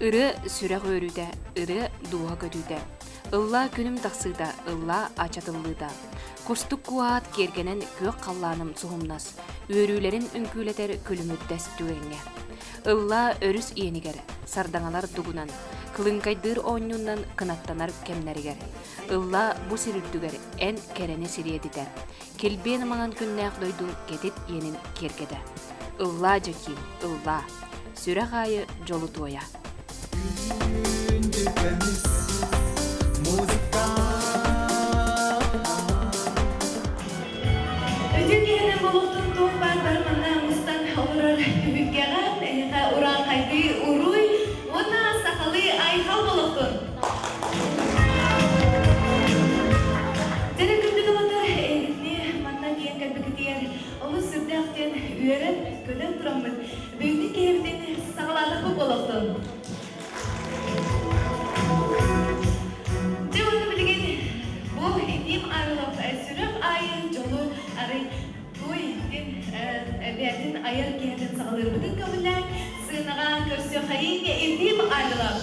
Ырыа сүрэх үөрүүтэ, ырыа дууһа көтүүтэ. Ыллаа күнүм тахсыыта, ыллаа ачатыллыыта. Кустук куоһаат киэргэнэн күөх халлааным суһумнас, үөрүүлэрин үҥкүүлэтэр күлүмүрдэс түгэҥҥэ. Ыллаа өрүс иэнигэр, сардаҥалар дугунан, кылыҥкайдыыр оонньуунан кынаттанар кэмнэригэр. Ыллаа бу сир үрдүгэр эн кэрэни сириэдитэ, килбиэн маҥан күннээх дойду кэтит иэнин киэргэтэ. Ыллаа Дьэкиим, ыллаа! Сүрэх аайы дьолу туойа. Күндү көмүс музыка Үтүө киһинэн буолуохтун туох баар бары манна мустан олорор түһүлгэҕэ эһиэхэ урааҥхайдыы уруй уонна сахалыы айхал буолуохтун! Дьэ күндү доҕоттор, эһигитини манна тиийэн кэлбиккитигэр олус сүрдээх диэн үөрэн, көтөн тураммыт бүгүҥҥү киһибитин саҕалаатахпыт буолуохтун! Дьэ уонна билигин бу Ефим Арылов сүрэх аайы дьолу арый туой диэн бэйэтин айар киһитин саҕалыырбытын көҥүллээн сыанаҕа көрсүөххэйиҥ Ефим Арылов.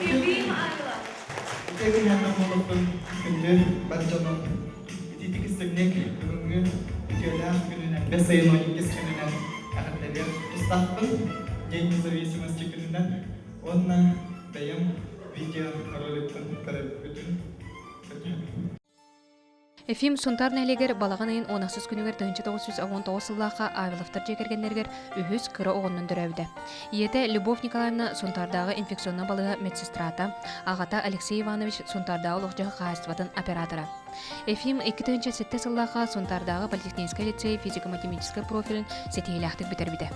Ефим Арылов. Үтүө күнүнэн буолуохтун күндү бар дьонум. Итиитик истиҥник бүгүҥҥү үтүөлээх күнүнэн, бэс ыйын 12 күнүнэн эҕэрдэлиэх тустаахпын. День независимости күнүнэн уонна бэйэм видео роликпын көрөрбүтүн көрдөһөбүн. Ефим Сунтаар нэһилиэгэр балаҕан ыйын 16 күнүгэр 1919 сыллаахха Авеловтар дьиэ кэргэннэригэр үһүс кыра оҕоннон төрөөбүтэ. Ийэтэ Любовь Николаевна Сунтаардааҕы инфекционнай балыыһа медсестрата, аҕата Алексей Иванович Сунтаардааҕы олох-дьаһах хаһаайыстыбатын оператора. Ефим 2007 сыллаахха Сунтаардааҕы политехническай лицей физико-математическай профилын ситиһиилээхтик бүтэрбитэ.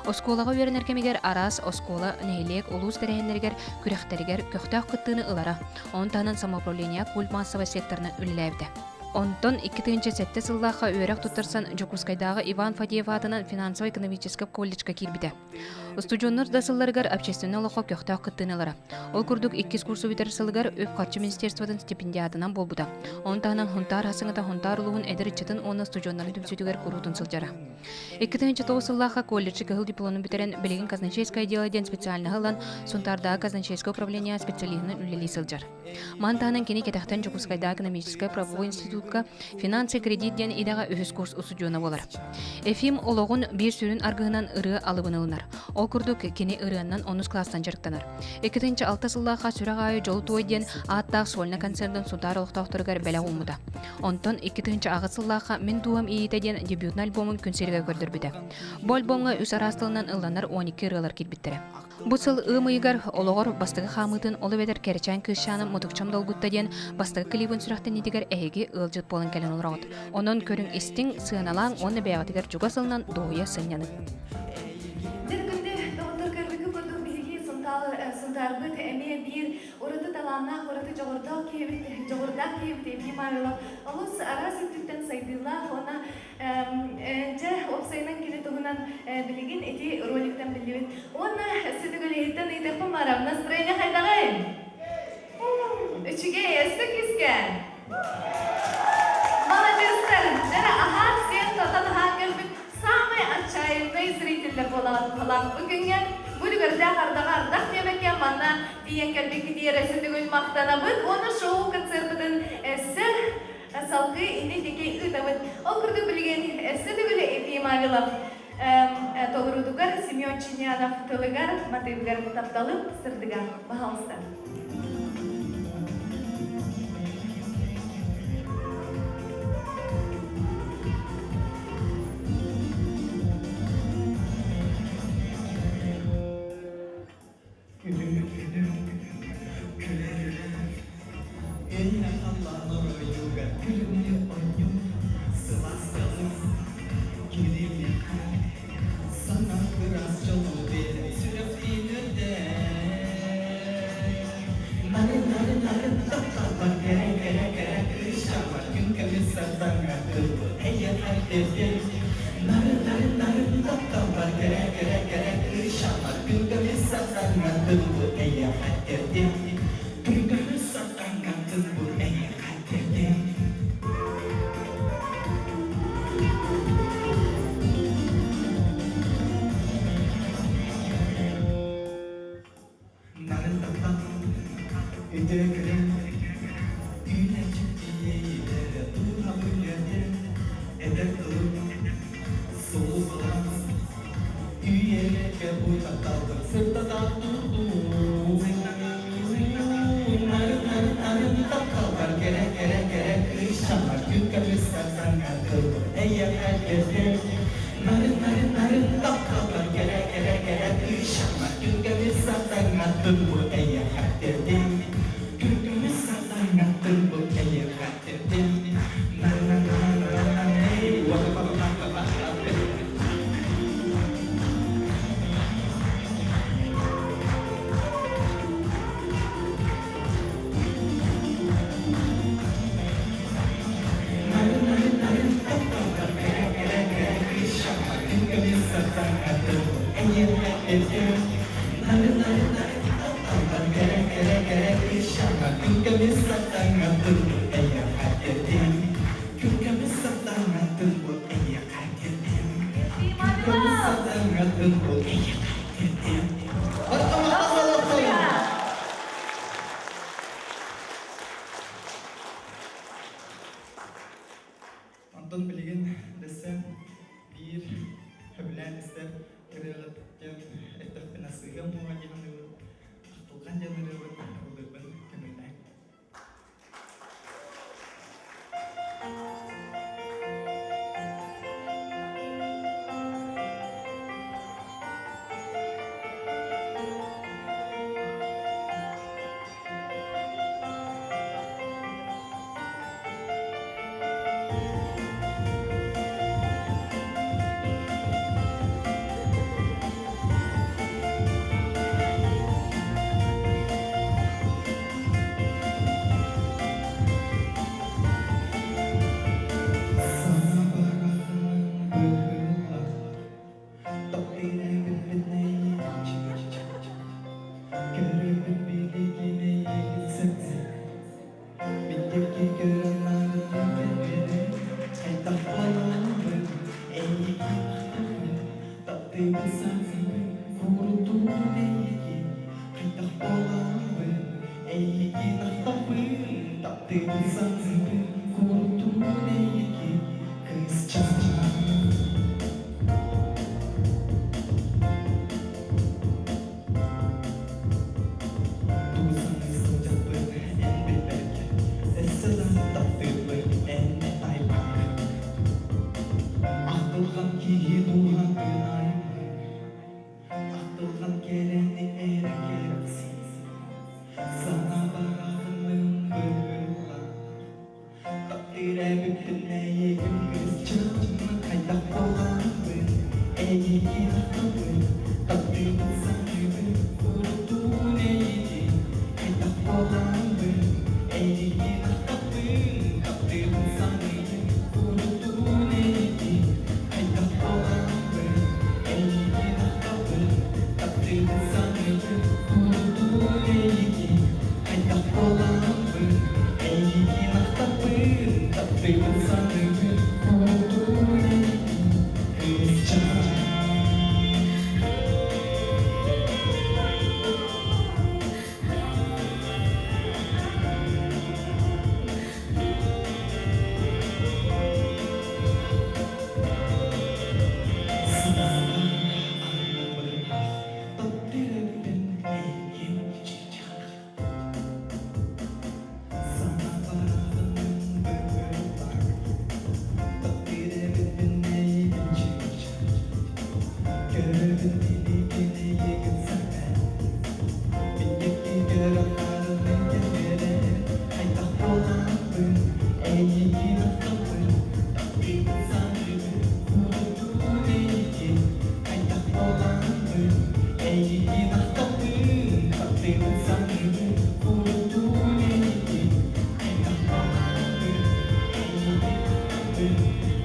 Оскуолаҕа үөрэнэр кэмигэр араас оскуола, нэһилиэк, улуус тэрээһиннэригэр, күрэхтэригэр көхтөөх кыттыыны ылара. Ону таһынан самоуправление культ маассабай секторынан үлэлээбитэ. Онтон 2007 сыллаахха үөрэх туттарсан Дьокуускайдааҕы Иван Фадеев аатынан финансово-экономическай колледжка киирбитэ. Устудьуоннар да сылларыгар общественнай олоххо көхтөөх кыттыыны ылара. Ол курдук иккис курсу бүтэр сылыгар үп-харчы министерствотын стипендиатынан буолбута. Ону таһынан Хунтаар хасыҥата Хунтаар улууһун эдэр ыччатын уонна устудьуоннарын түмсүүтүгэр куруутун сылдьара. 2009 сыллаахха колледжы кыһыл дипломун бүтэрэн, билигин казначейское дело диэн специальноһы ылан, Сунтаардааҕы казначейское управление специалиһынан үлэлии сылдьар. Маны таһынан кини кэтэхтэн Дьокуускайдааҕы экономическай правовой институтка финансы кредит диэн идэҕэ үһүс курс устудьуона буолар. Ефим олоҕун биир сүрүн аргыһынан ырыа алыбын ылынар. Ол курдук кини ырыаннан онус кылаастан дьарыктанар. 2006 сыллаахха Сүрэх аайы дьолу туой диэн ааттаах сольнай концердын Сунтаар олохтоохторугар бэлэх ууммута. Онтон 2008 сыллаахха «Мин дууһам иэйиитэ» диэн дебютнай альбомун күн сиригэр көрдөрбүтэ. Бу альбомҥа үс араас тылынан ылланар 12 ырыалар киирбиттэрэ. Бу сыл ыам ыйыгар олоҕор бастакы хаамыытын ол эбэтэр Кэрэчээн кыысчааным Мутукчам долгутта диэн бастакы клибын сүрэхтэниитигэр эһиги ыалдьыт буолан кэлэн олороҕут. Онон көрүҥ истиҥ, сыаналааҥ уонна бэйэҕитигэр чугас ылынан дуоһуйа сынньаныҥ. Дьэ күндү доҕоттор көрбүккүт курдук биһиги Сунтаарбыт эмиэ биир ураты талааннаах, ураты дьоҕурдаах киһибит, дьоҕурдаах киһибит Ефим Павлов олус араас өттүттэн сайдыылаах уонна дьэ уопсайынан кини туһунан билигин ити роликтан биллибит. Уонна сүтүгүлэһиттэн ыйытыахпын баарам, настроение хайдаҕый? Үчүгэй, өссө күүскэ! Маладьыастар! Дьэ, аһаан сиэн тотон аһаан кэлбит Саамай отчаяннай зрителлэр буолаҕыт быһалаах бу күҥҥэ. Бу үлүгэрдээх ардаҕа ардах диэбэккэ манна тиийэн кэлбиккитигэр өссө төгүл махтанабыт уонна шоу-концерпытын өссө салгыы иннин диэки ыытабыт. Ол курдук билигин өссө төгүл Ефим Авилов толоруутугар Семен Чинянов тылыгар, матыыбыгар тапталым сырдыга. Пожалуйста. Күнүм күнүм күлэ-күлэ Иннэ халлаан оройугар күлүмнүү оонньуу Сылаас дьолу кириэххэ Саҥа ыраас дьолу биэрэн сүрэхтиин үрдээ Нарын нарын нарын тапталбар кэрэ кэрэ кэрэ кыысчааммар күн көмүс сардаҥа тылбыт эйиэхэ тиэрдэр Нарын нарын нарын тапталбар кэрэ кэрэ кэрэ кыысчааммар күн көмүс сардаҥа тылбыт эйиэхэ тиэрдэр Күн көмүс сардаҥа тылбыт эйиэхэ тиэрдэр Нарын таптал үтүө күнүм үүнэн дьиктиийэлэрэ дууһам үтүөтэ этэр тылым сулус үйэлэргэ бу тапталбын сырдата турдун Нарын нарын нарын тапталбар кэрэ кэрэ кэрэ кыысчаммар күн көмүс сарсаҥҥа тылбын эйиэхэ тиэрдэр Нарын нарын нарын тапталбар кэрэ кэрэ кэрэ кыысчаммар күн көмүс сарсаҥҥа тылбын эйиэхэ тиэрдэр Күн көмүс сарсаҥҥа тылбын эйиэхэ тиэрдэр На на на на на Онтон билигин дэссе биир сөбүлээн истэр ырыаҕыт диэн эттэхпинэ сыыһыам буолуо дии саныыбын. Ахтылҕан диэн ырыабын ыллыырбын көҥүллээҥ. Саҥа барахсаным быһыылаах, Көрөбүн билигин эйигин сэмсэ Биттики көрөн нарытын бэрэ Хайдах буоламмын эйигин ахтабын Таптыыбын саныыбын куурутуубун эйигин Хайдах буоламмын эйигин ахтабын Таптыыбын саныыбын куурутуубун эйигин Кыысчаан Тугу саныы сылдьарбын эн билбэккэ, өссө да таптыырбын эн таайбакка. Ахтылҕан киһи дууһатын аймыыр, ахтылҕан кэрэни эрэ кэрэхсиир. Санаа бараҕыным быһыылаах, Таптыыр эбиппин эйигин кыысчаан хайдах буоларбын эйигин ахтабын таптыыбын саныыбын урутуун эйигин хайдах буоларбын эйигин ахтабын таптыыбын саныыбын урутуун эйигин хайдах буоларбын эйигин ахтабын таптыыбын саныыбын урутуун эйигин хайдах буоларбын Эйигин ахтабын, таптыыбын саныыбын, куутуун эйигин, кыысчаан. Санаалар анныбын таптыыр эбиппин эйигин чыычаах. Эйигин ахтабын, таптыыбын саныыбын, курутуун эйигин, хайдах баҕарабын. Эйигин ахтабын,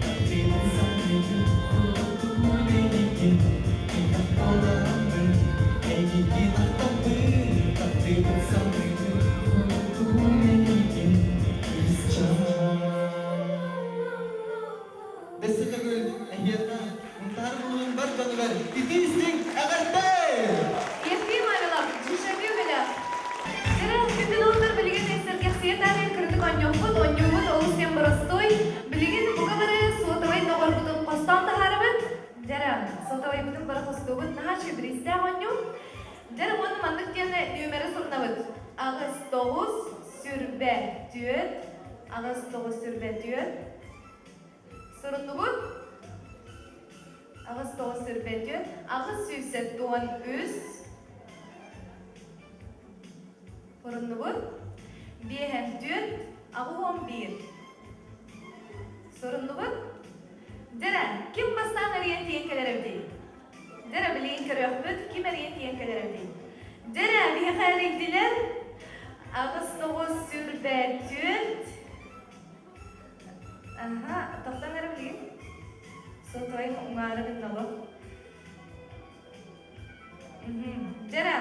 таптыыбын саныыбын, курутуун эйигин, хайдах буоларбын. Эйигин ахтабын, таптыыбын саныыбын, курутуун эйигин, кыысчаан. Бэсэ төгүл эһиэхэ Мунтаар улуун бар дьонугар итии-истиҥ эҕэрдэ! Ефим Авилов, дьүшэби бөлөх. Дьэрэ, күндү билигин сэргэхсийэ таарыйа кырдык онньуохпут, онньуубут олус диэн боростуой. Билигин бука бары суотабай доҕорбутун хостоон таһаарабыт. Дьэрэ, суотабайбытын бары хостуубут. Наһаа үчүгэй оонньуу. Дьэрэ, уонна маннык диэн нүөмэри сурунабыт. 8 9 сүрбэ түөрт, 8 9 сүрбэ түөрт. Суруннубут? 8 9 сүрбэтү, 873. Суруннубут? Биэһэн түөрт, 81. Суруннубут? Дьэрэ, ким бастаан эрийэн тиийэн кэлэр эбитий? Дьэрэ, билигин көрүөхпүт, ким эрийэн тиийэн кэлэр эбитий? Дьэрэ, биһиэхэ эрийдилэр. 8 9 сүрбэ түөрт. Аха, тохтон эрэ билигин. Сотовай уҥаары гыннабы. Дьэрэ,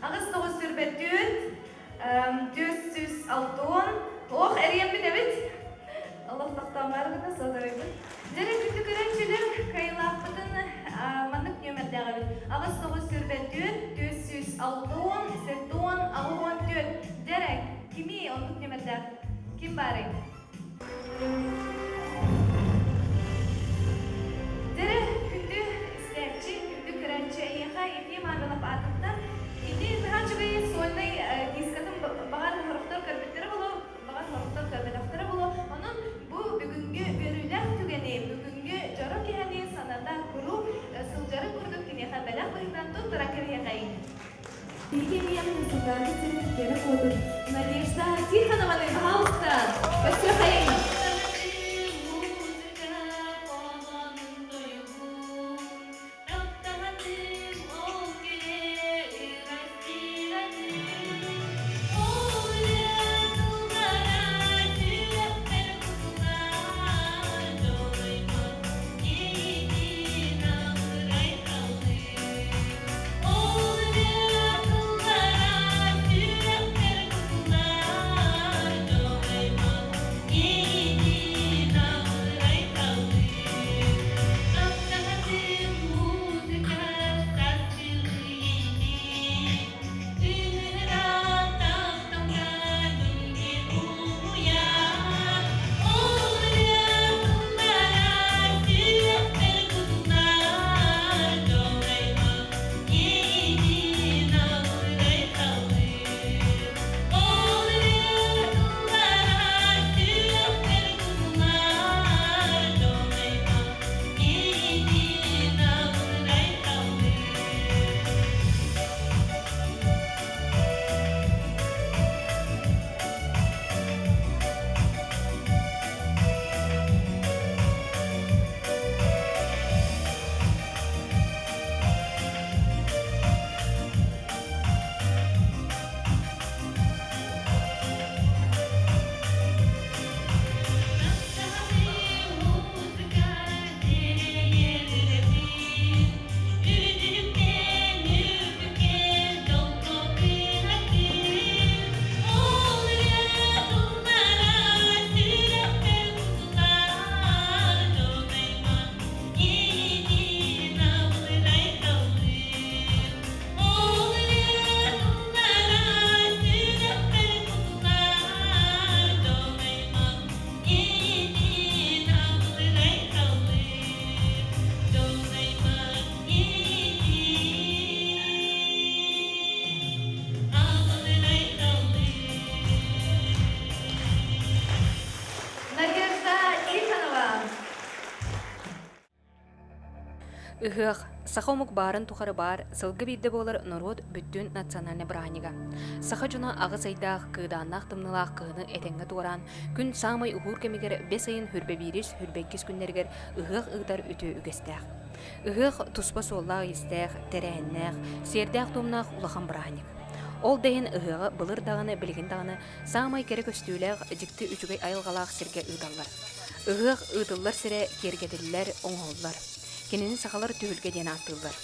8 9 сүрбэ түөрт, 460. Ох, эрийэн бүтэбит. Олох тохтоомоору гына сотовайбыт. Дьэрэ, күндү көрөөччүлэр, кыайыылаахпытын маннык нүөмэрдээҕибит. 8 9 сүрбэ түөрт, 460, 70, 84. Дьэрэ, кими оннук нүөмэрдээх? Ким баарый? кыайан Сунтаарга сирин кэрэ куотун Надежда Тихонованы, пожалуйста, көрсүөххэйиҥ! Надежда Тихонова. Ыһыах, саха омук баарын тухары баар, сылга биирдэ буолар норуот бүттүүн национальнай бырааһынньыга. Саха дьоно аҕыс ыйдаах, кыыдааннаах тымныылаах кыһыны этэҥҥэ туораан, күн саамай уһуур кэмигэр бэс ыйын хүрбэбиирис, хүрбэккис күннэригэр ыһыах ыытар үтүө үгэстээх. Ыһыах туспа суоллаах-иистээх, тэрээһиннээх, сиэрдээх-туомнаах улахан бырааһынньык. Ол да иһин ыһыаҕы былыр даҕаны, билигин даҕаны саамай кэрэ көстүүлээх, дьикти үчүгэй айылҕалаах сиргэ ыыталлар. Ыһыах ыытыллар сирэ киэргэтиллэр, оҥоһуллар. Кинини сахалар түһүлгэ диэн ааттыыллар.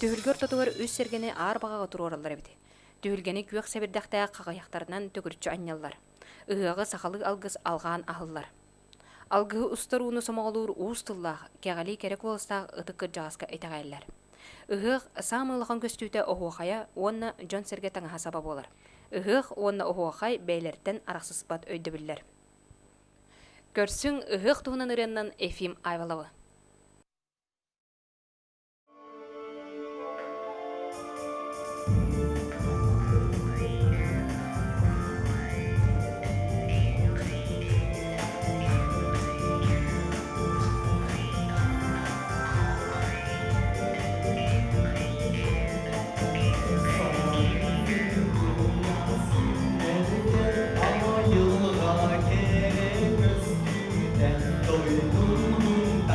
Түһүлгэ ортотугар үс сэргэни аар баҕаҕа туруораллар эбит. Түһүлгэни күөх сэбирдэхтээх хахыйахтарынан төгүрүччү анньаллар. Ыһыаҕы сахалыы алгыс алҕаан аһыллар. Алгыһы устар ууну сомоҕолуур уус тыллаах, кэҕэлии кэрэ куоластаах ытык кырдьаҕаска итэҕэйэллэр. Ыһыах саамай улахан көстүүтэ оһуохайа уонна дьон-сэргэ таҥаһа-саба буолар. Ыһыах уонна оһуохай бэйэлэриттэн арахсыспат өйдөбүллэр. Көрсүҥ ыһыах туһунан ырыаннан Ефим Айваловы. Айылҕа кэрэ көстүүтэ дойдум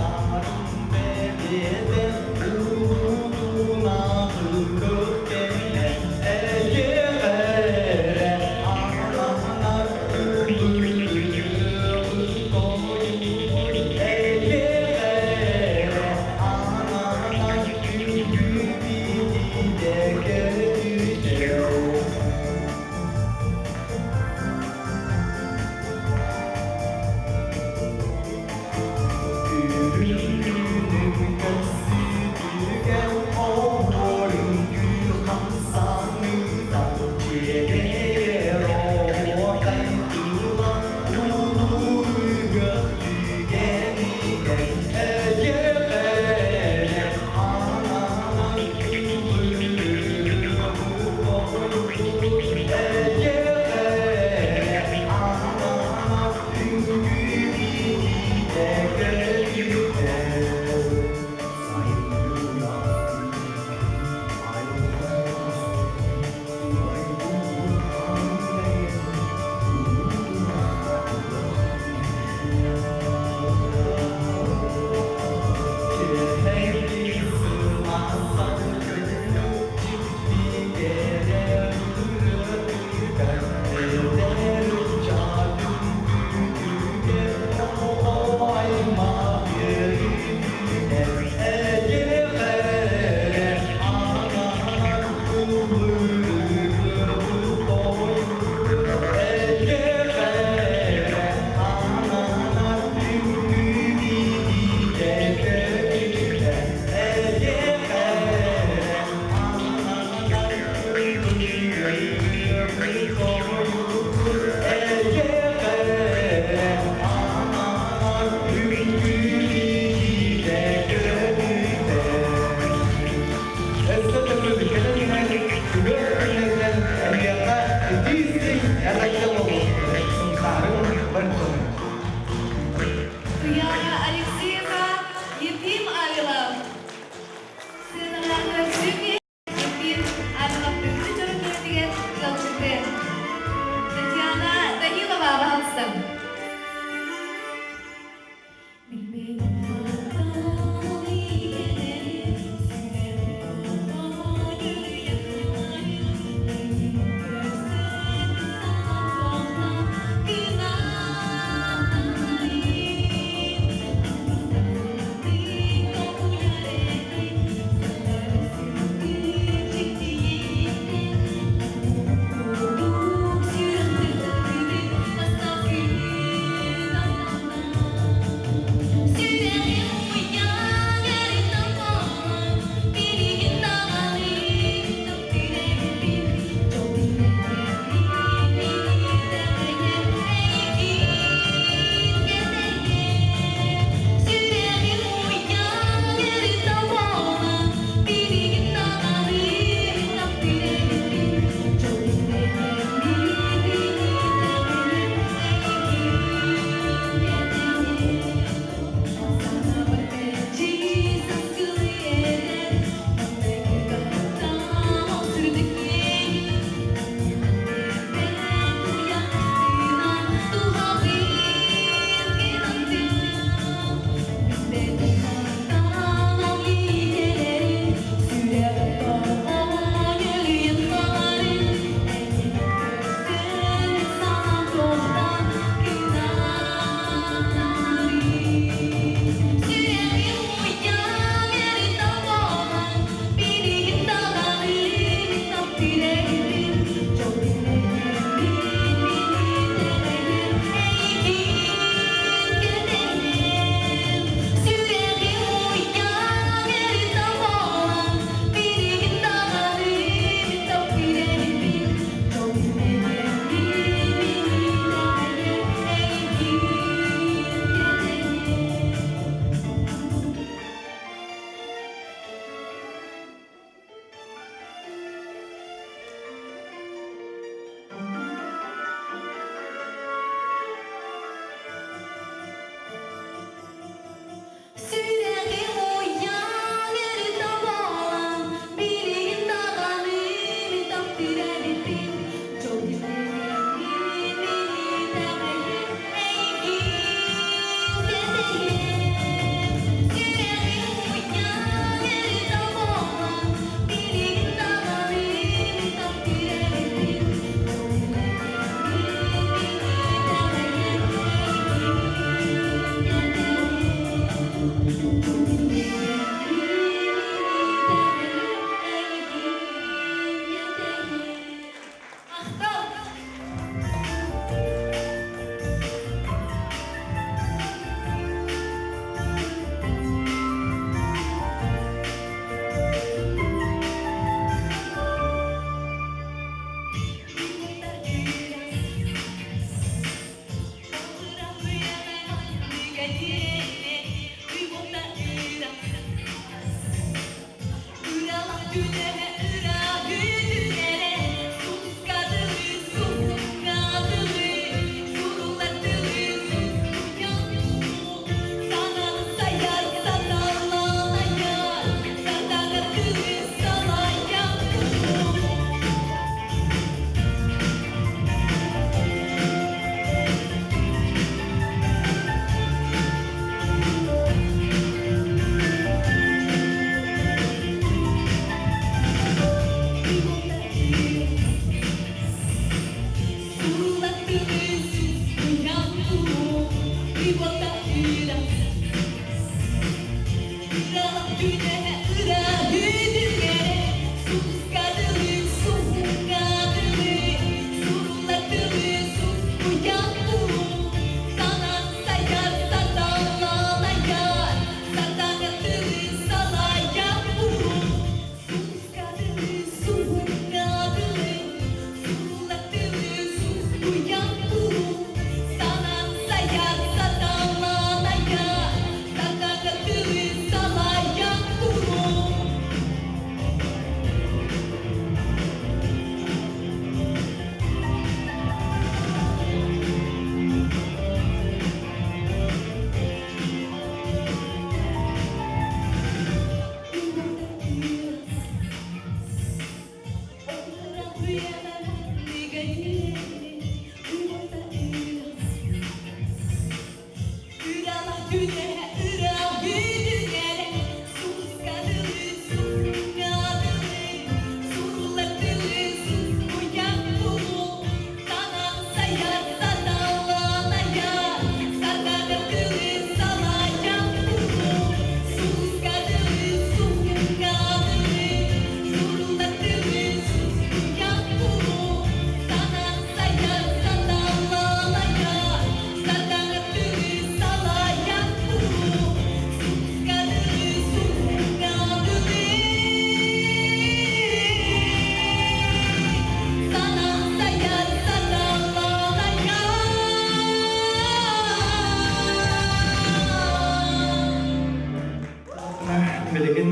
Билигин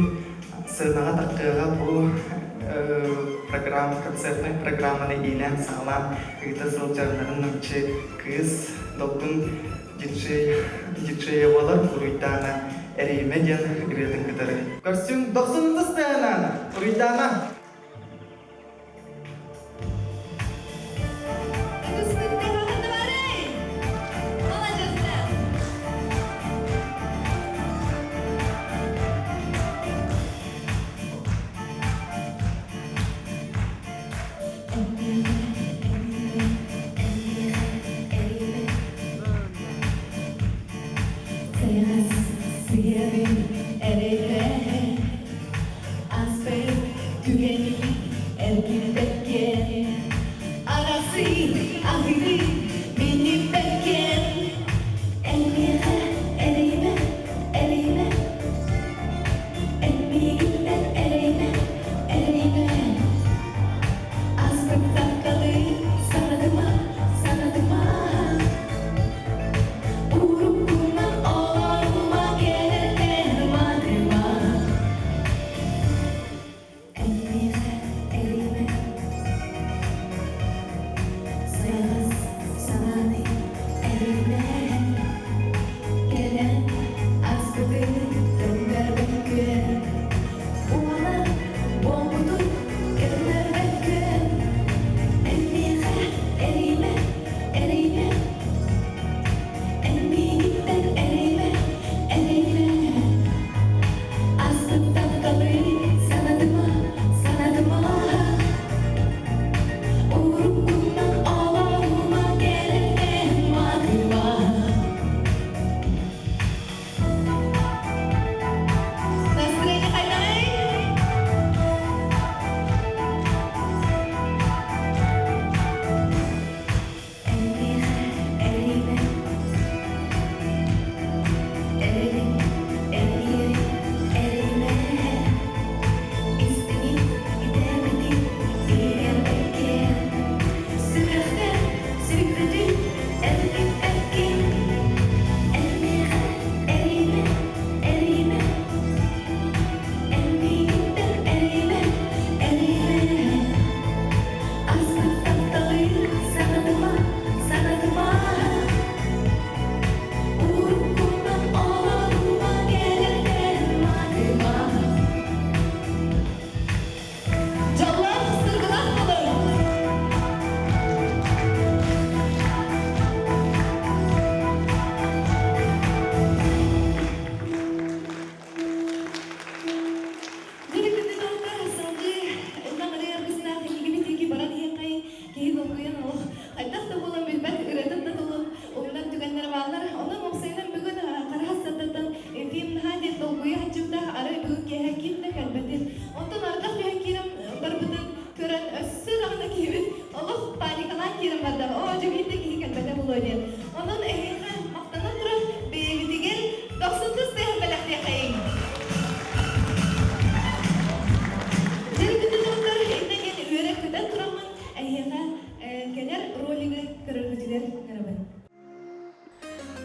сыанаҕа таххыаҕа бу программа, концертнай программаны иилээн-саҕалаан ыыта сылдьарнарын намчы кыыс Долгун диджей диджея буолар Уруйдаана Эриимэ диэн ырыатын кытары. Көрсүҥ дохсун тыстыанан Уруйдаана!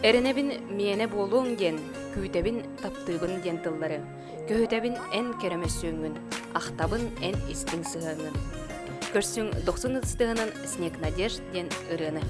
Эрэнэбин миэнэ буолуоҥ диэн, күүтэбин, таптыыбын диэн тыллары. Көһүтэбин эн кэрэ мөссүөҥҥүн, ахтабын эн истиҥ сыһыаҥҥын. Көрсүҥ дохсун ытыстыһынан «Снег надежд» диэн ырыаны.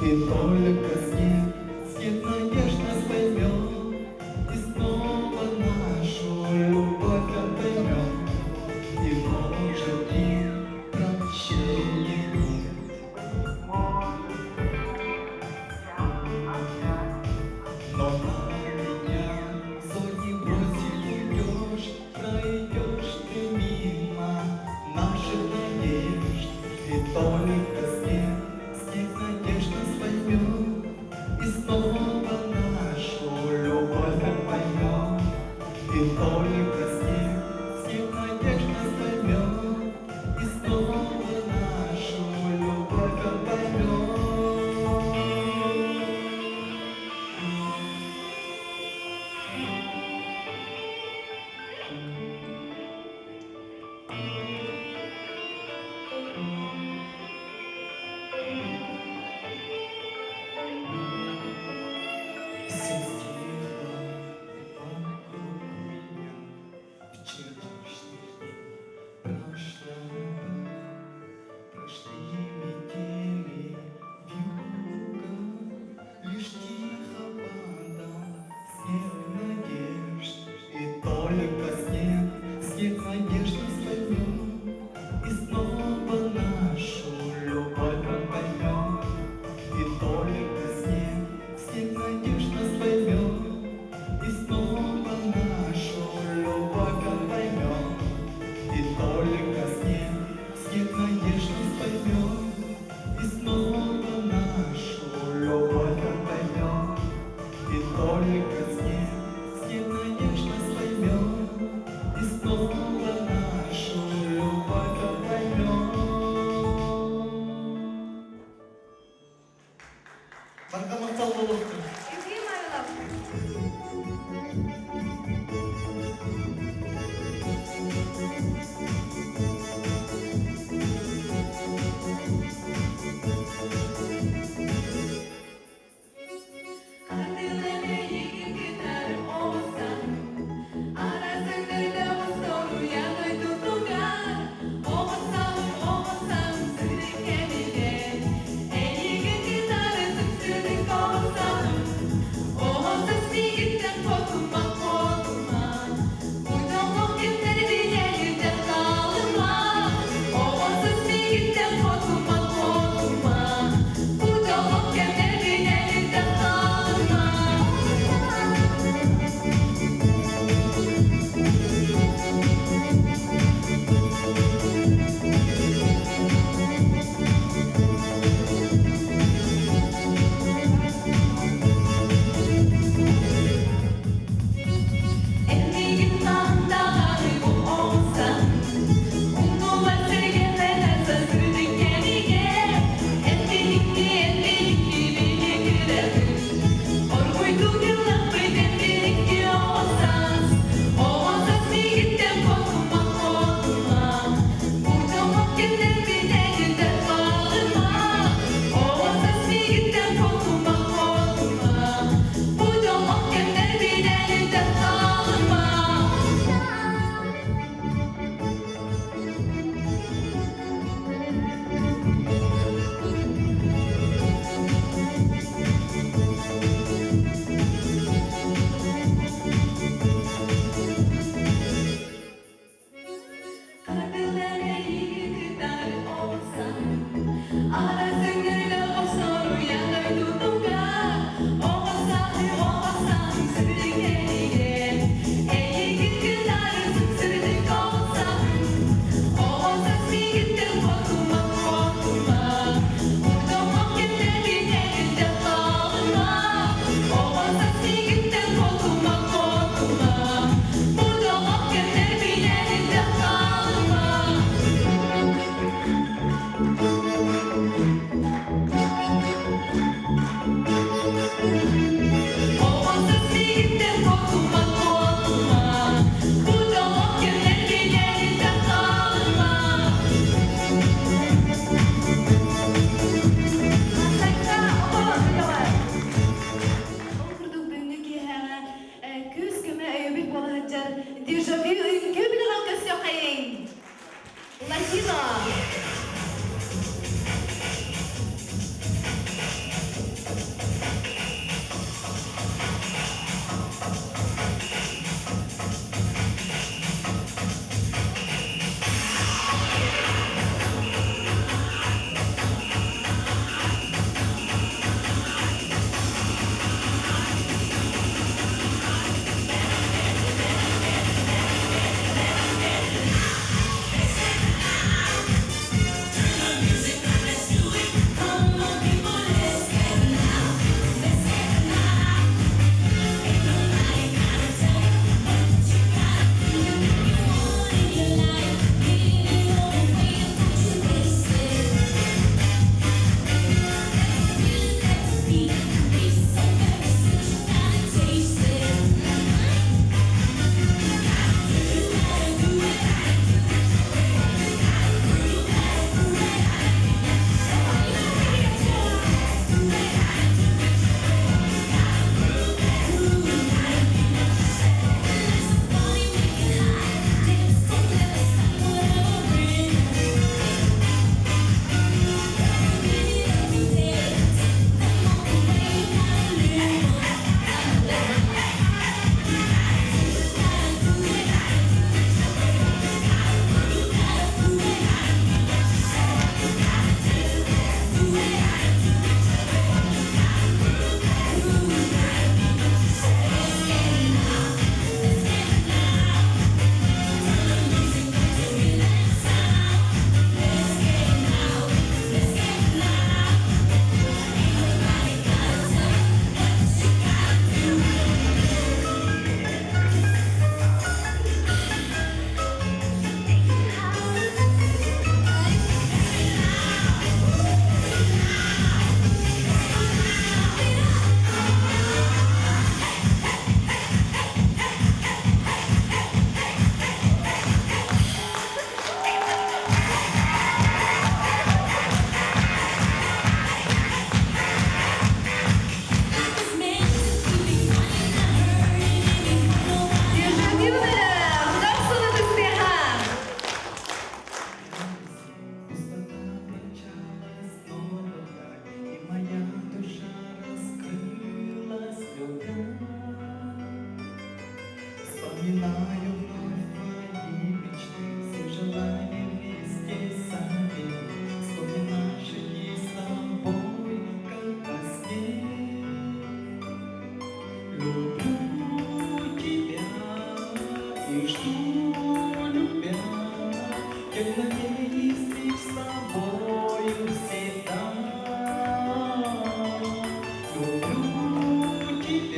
И только снег, снег надежд нас поймет, И снова нашу любовь он поймет, И может и прощения нет. Но на меня взор не бросив уйдешь, Пройдешь ты мимо наших надежд, И только снег, снег надежд нас поймет, И снова нашу любовь он поймет. И только снег, снег надежд нас поймет, И снова нашу любовь он поймет. Все стихло вокруг меня, Вчерашних дней прошлого, Прошли метели, вьюга, Лишь тихо падал снег надежд. И только снег, снег надежд нас поймет, И снова нашу любовь он поймет. И только снег, снег надежд нас поймет, И снова нашу любовь он поймет. И только снег, снег надежд нас поймет, И снова нашу любовь он поймет. И только снег, снег надежд нас поймет, И снова нашу любовь он поймет. Барҕа махтал буолуохтун. Үтүө Майлов.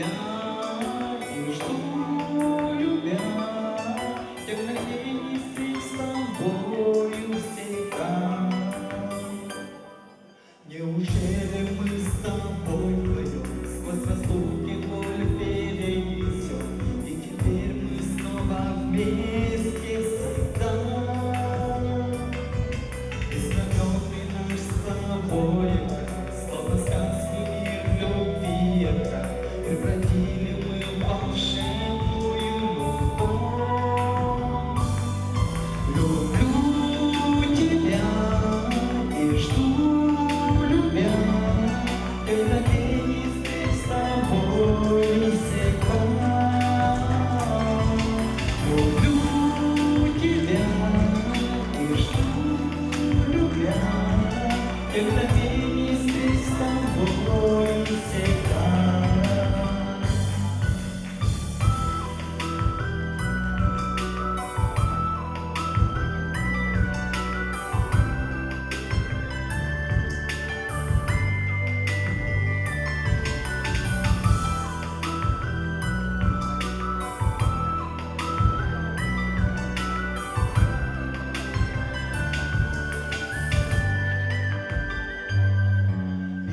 тебя и жду, любя, Тех мгновений встреч с тобою всегда. Неужели мы с тобой вдвоем Сквозь разлуки боль перенесем, И теперь мы снова вместе всегда? И знакомый наш с тобой Словно сказку мир любви Превратили мы в волшебную любовь. Люблю тебя и жду, любя, Мгновений встреч с тобой всегда. Люблю тебя и жду, любя, Мгновений встреч с тобой всегда.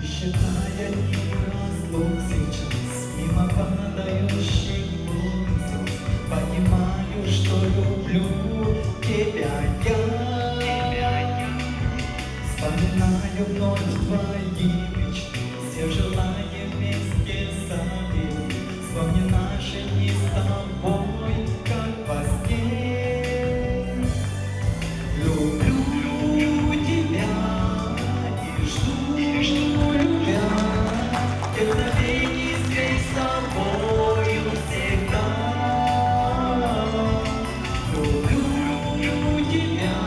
И считая дни разлук сейчас, Мимо падающих лун звезд, Понимаю, что люблю тебя я. Вспоминаю вновь твои мечты, Все желания вместе собери. Вспомни наши дни с тобой, как во сне. Люблю тебя и жду, любя, Тех мгновений встреч с тобою всегда. Люблю тебя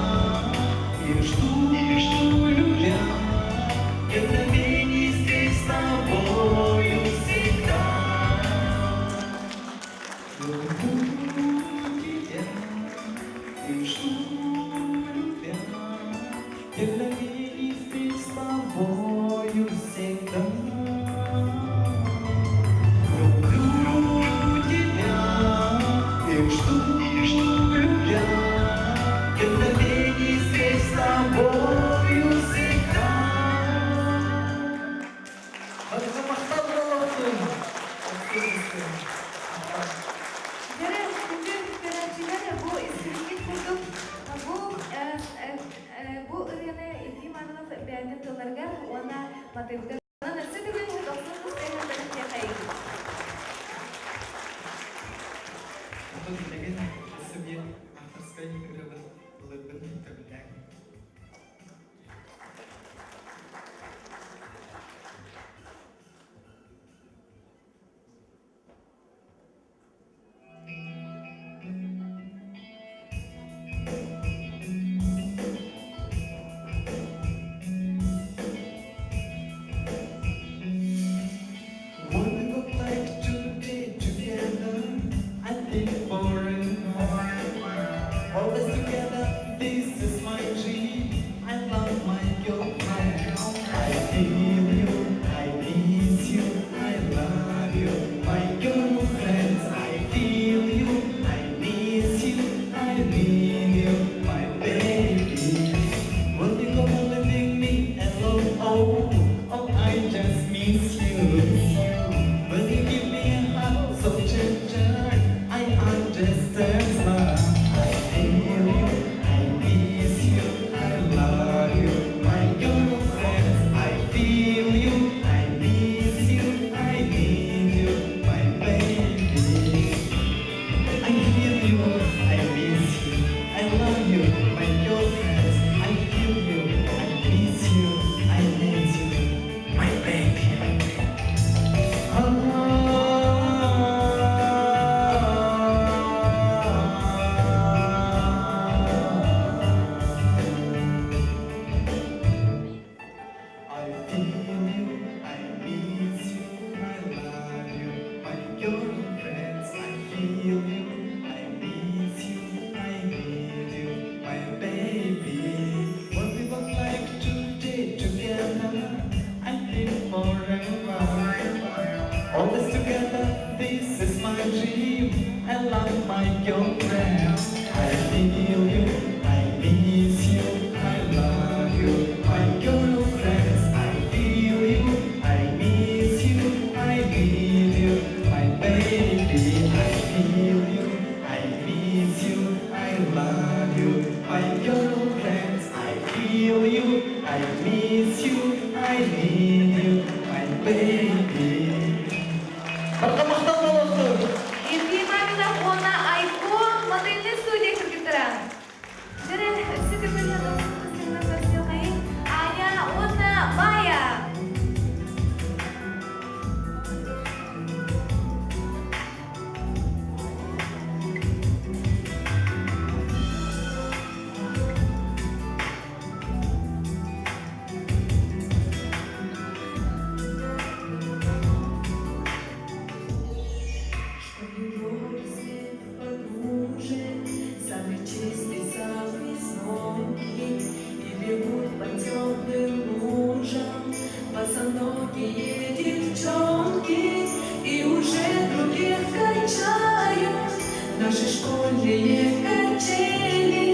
и жду, любя, Тех мгновений встреч с тобою всегда. Люблю тебя и жду, любя, Тех мгновений встреч с тобою всегда. Люблю тебя и жду, любя, Тех мгновений встреч с тобою всегда. Махтал буолуохтун. Дьэ, күндү көрөөччүлэр, бу истибиккит курдук бу ырыаны Ефим Иванов бэйэтин тылларыгар уонна матыыбыгар өссө төгүл дохсун ытыс тыаһын Отон билигин өссө биир авторскай ырыабын ыллыырбын көҥүллээҥ. All this together, this is my dream. I love my girlfriend. I feel you, I miss you, I love you, my girlfriends. I feel you, I miss you, I need you, my baby. I feel you, I miss you, I love you, my girlfriends. I feel you, I miss you, I need you, my baby. Барҕа махтал буолуохтун! Евгений Маминов уонна Айко модельнай студия кыргыттара. Дьэрэ, өссө төгүл сылынан көрсүөххэйиҥ Аня уонна Майя! Что в Европе свет подружит, Самый чистый, самый звонкий, И бегут по теплым лужам Босоногие девчонки, И уже других качают Наши школьные качели.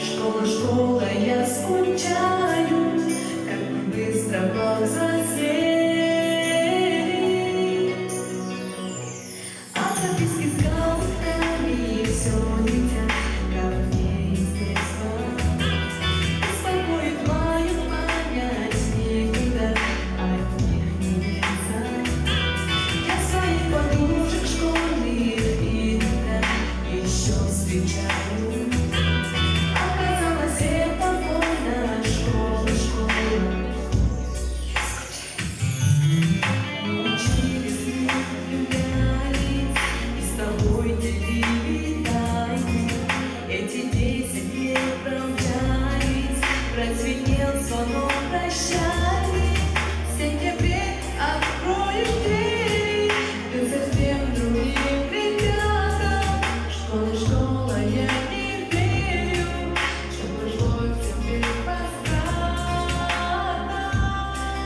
Школа, школа, я скучаю, Как мы быстро повзрослели. А записки с голубками все летят ко мне из детства. Беспокоит мою память, никуда от них не деться. Я своих подружек школьных иногда еще встречаю. Оказалось, это больно, школа, школа. Я скучаю. Научились мы влюблялись и с тобой делили тайны. Эти 10 лет промчались, прозвенел звонок прощальный. В сентябре откроешь дверь, ты совсем другим ребятам. Школа, школа, я не верю, что прошло все безвозвратно.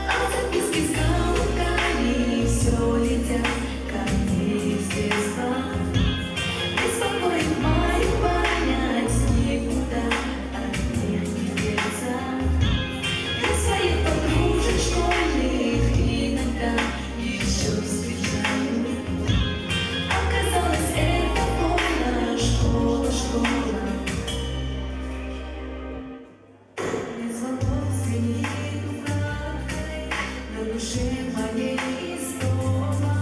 А записки с голубками все летят ко мне из детства. Беспокоит мою память, никуда от них не деться. Я своих подружек школьных иногда еще встречаю. Оказалось, это больно, школа, школа. Мне звонок звенит украдкой на душе моей истома.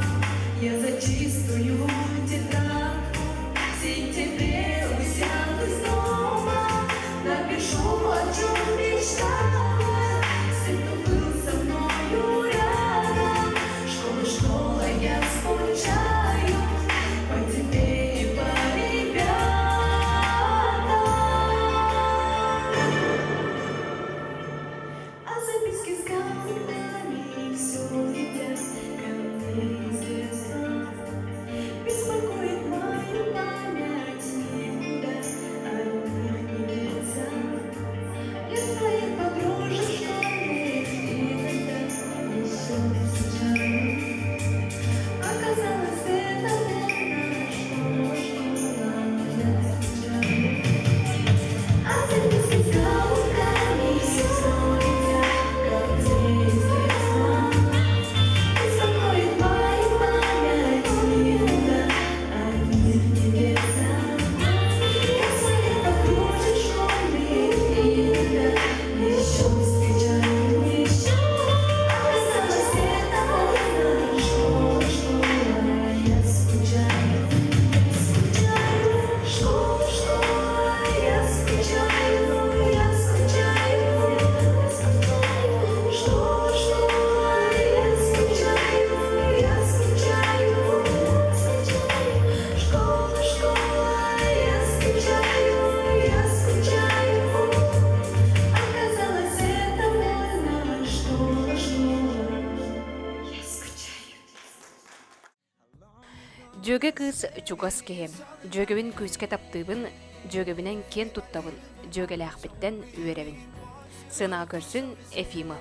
Я за чистую тетрадку в сентябре усяду снова. Напишу, о чем мечтала, все, кто был со мною рядом. Школа, школа, я скучаю по тебе и по ребятам. А записки с голубками все летят ко мне из детства. Беспокоит мою память, никуда от них не деться. Я своих подружек школьных иногда еще встречаю. Оказалось, это больно, школа, школа, я скучаю. А записки с голубками все летят ко мне из детства. Беспокоит мою память, никуда от них не деться. Я своих подружек школьных иногда еще встречаю, еще. Оказалось, это больно, школа, школа, я скучаю, скучаю, школа, школа, я скучаю, я скучаю, я скучаю, школа, школа, я скучаю, я скучаю, скучаю, школа, школа, я скучаю, я скучаю. Оказалось, это больно, школа, школа, я скучаю. Дьүөгэ кыыс чугас киһи. Дьүөгэбин күүскэ таптыыбын, дьүөгэбинэн киэн туттабын, дьүөгэлээхпиттэн үөрэбин. Сыанаҕа көрсүн Ефима.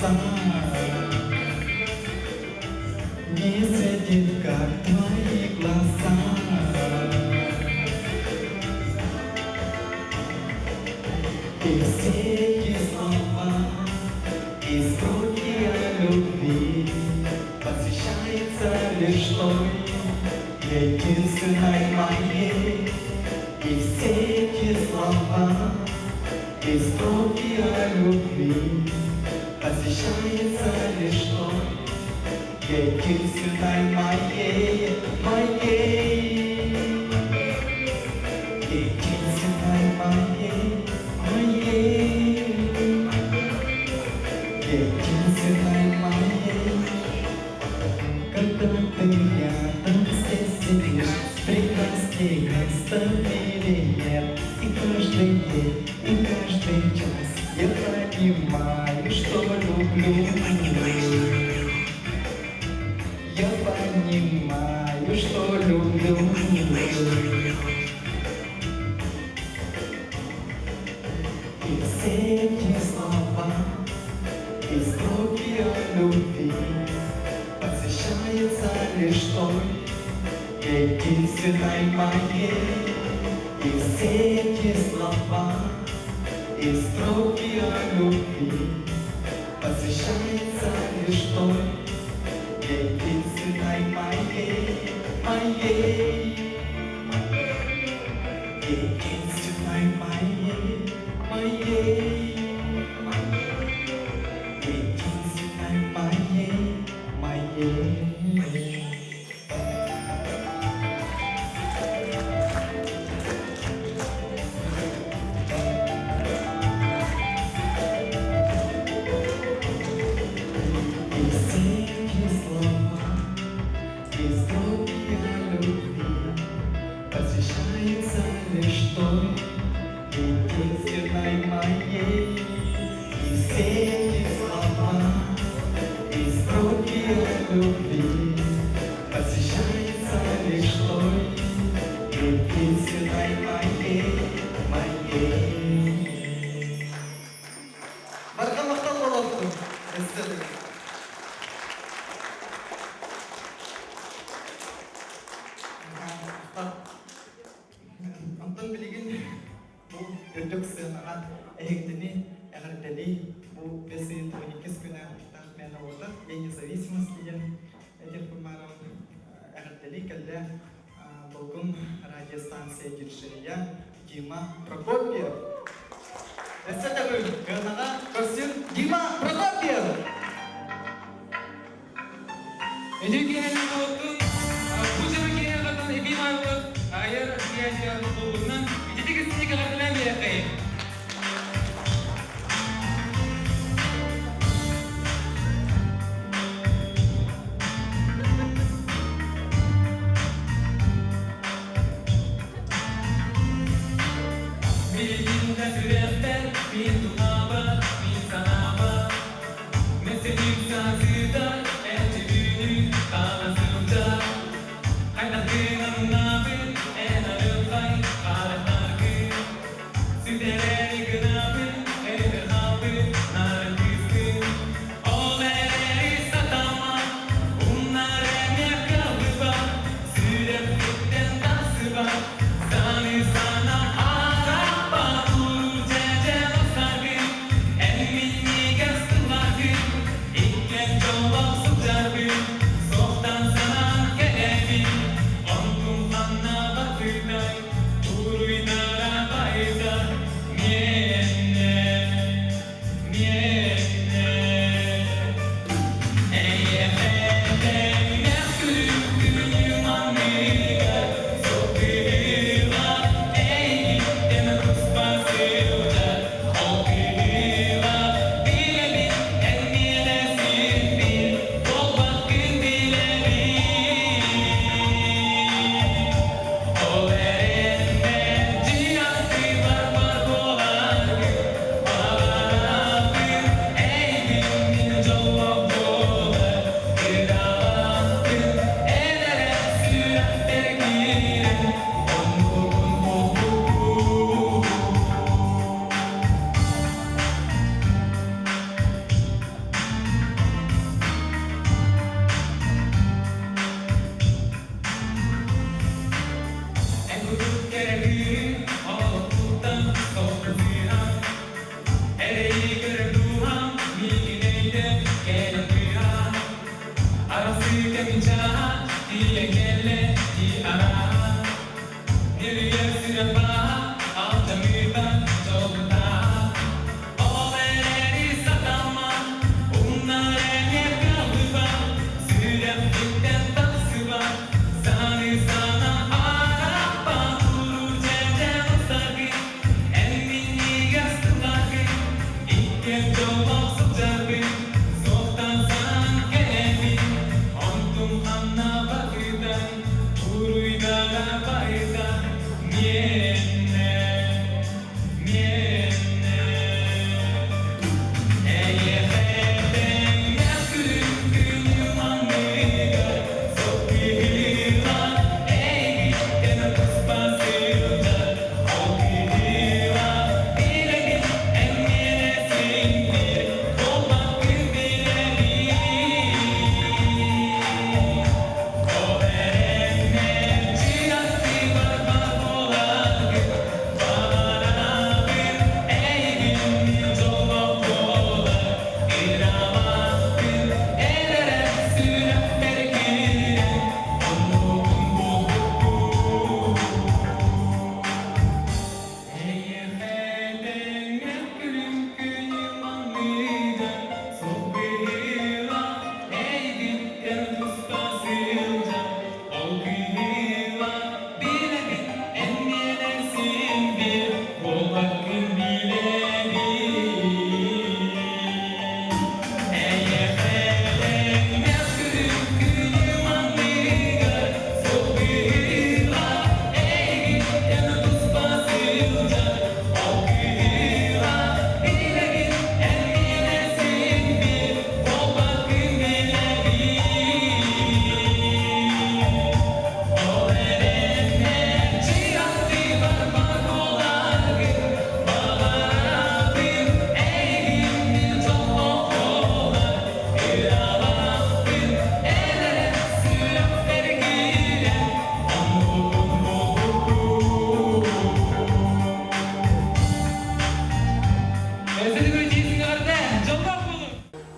глаза Не светит, как твои глаза. И все эти слова, и строки о любви Посвящается лишь той, единственной моей. И все эти слова, и строки о любви Посвящается лишь той, единственной моей, моей. Единственной моей, моей. Единственной моей. Когда ты рядом здесь сидишь, прекрасней места в мире нет. И каждый день, и каждый час я понимаю, что люблю. Я понимаю, что люблю. И все эти слова, и строки о любви Посвящаются лишь той, единственной моей. И все эти слова, и строки о любви Посвящаются лишь той, единственной моей, моей. Единственной моей, моей. Единственной моей, моей. И все эти слова, и строки о любви Посвящаются лишь той, единственной моей. И все эти слова, и строки о любви Посвящаются лишь той, единственной моей, моей. Барҕа махтал буолуохтун. Өссө Онтон билигин бу үрдүк сыанаҕа эһигини эҕэрдэлии бу бэс ыйын 12 күнэ таах мээнэ буолбатах День независимости диэн этиэхпин баарабын эҕэрдэлии кэллэ Долгун радиостанция диджея Дима Прокопьев. Өссө төгүл кыанаҕа көрсүн Дима Прокопьев! Үтүө киэһэни буолуохтун, бу дьоро киэһэ эбии маайбыт айар киэһэ буолбутунан ититик истиҥник эҕэрдэлээн биэрэххэйин. Билигин да сүрэхпэр мин туһаабат, мин санаабат Мэсэник саазыта эчи түүнү таала сылдьар Хайдах гынамнабын эн арылхай харахтаргын Сүтэрээри гынабын эдэр хаалбыт нарын кыыскын Ол эрээри сатаммат умнар эмиэ кыаллыбат Сүрэхпиттэн тахсыбат саны сана арахпат Уруу дьэдьэн охсаргын эн минньигэс тылларгын Иккиэн дьоллоох сылдьарбын суохтан санаан кэлэбин Онтум ханна батытай уруйдара байда миэнэ миэнэ Эйэхэтэммэх күлүм аныгар Соппула эйгиттэн туспа сылдьар Ол кыыла билэбин эн миэнэ син биир буолбаккын.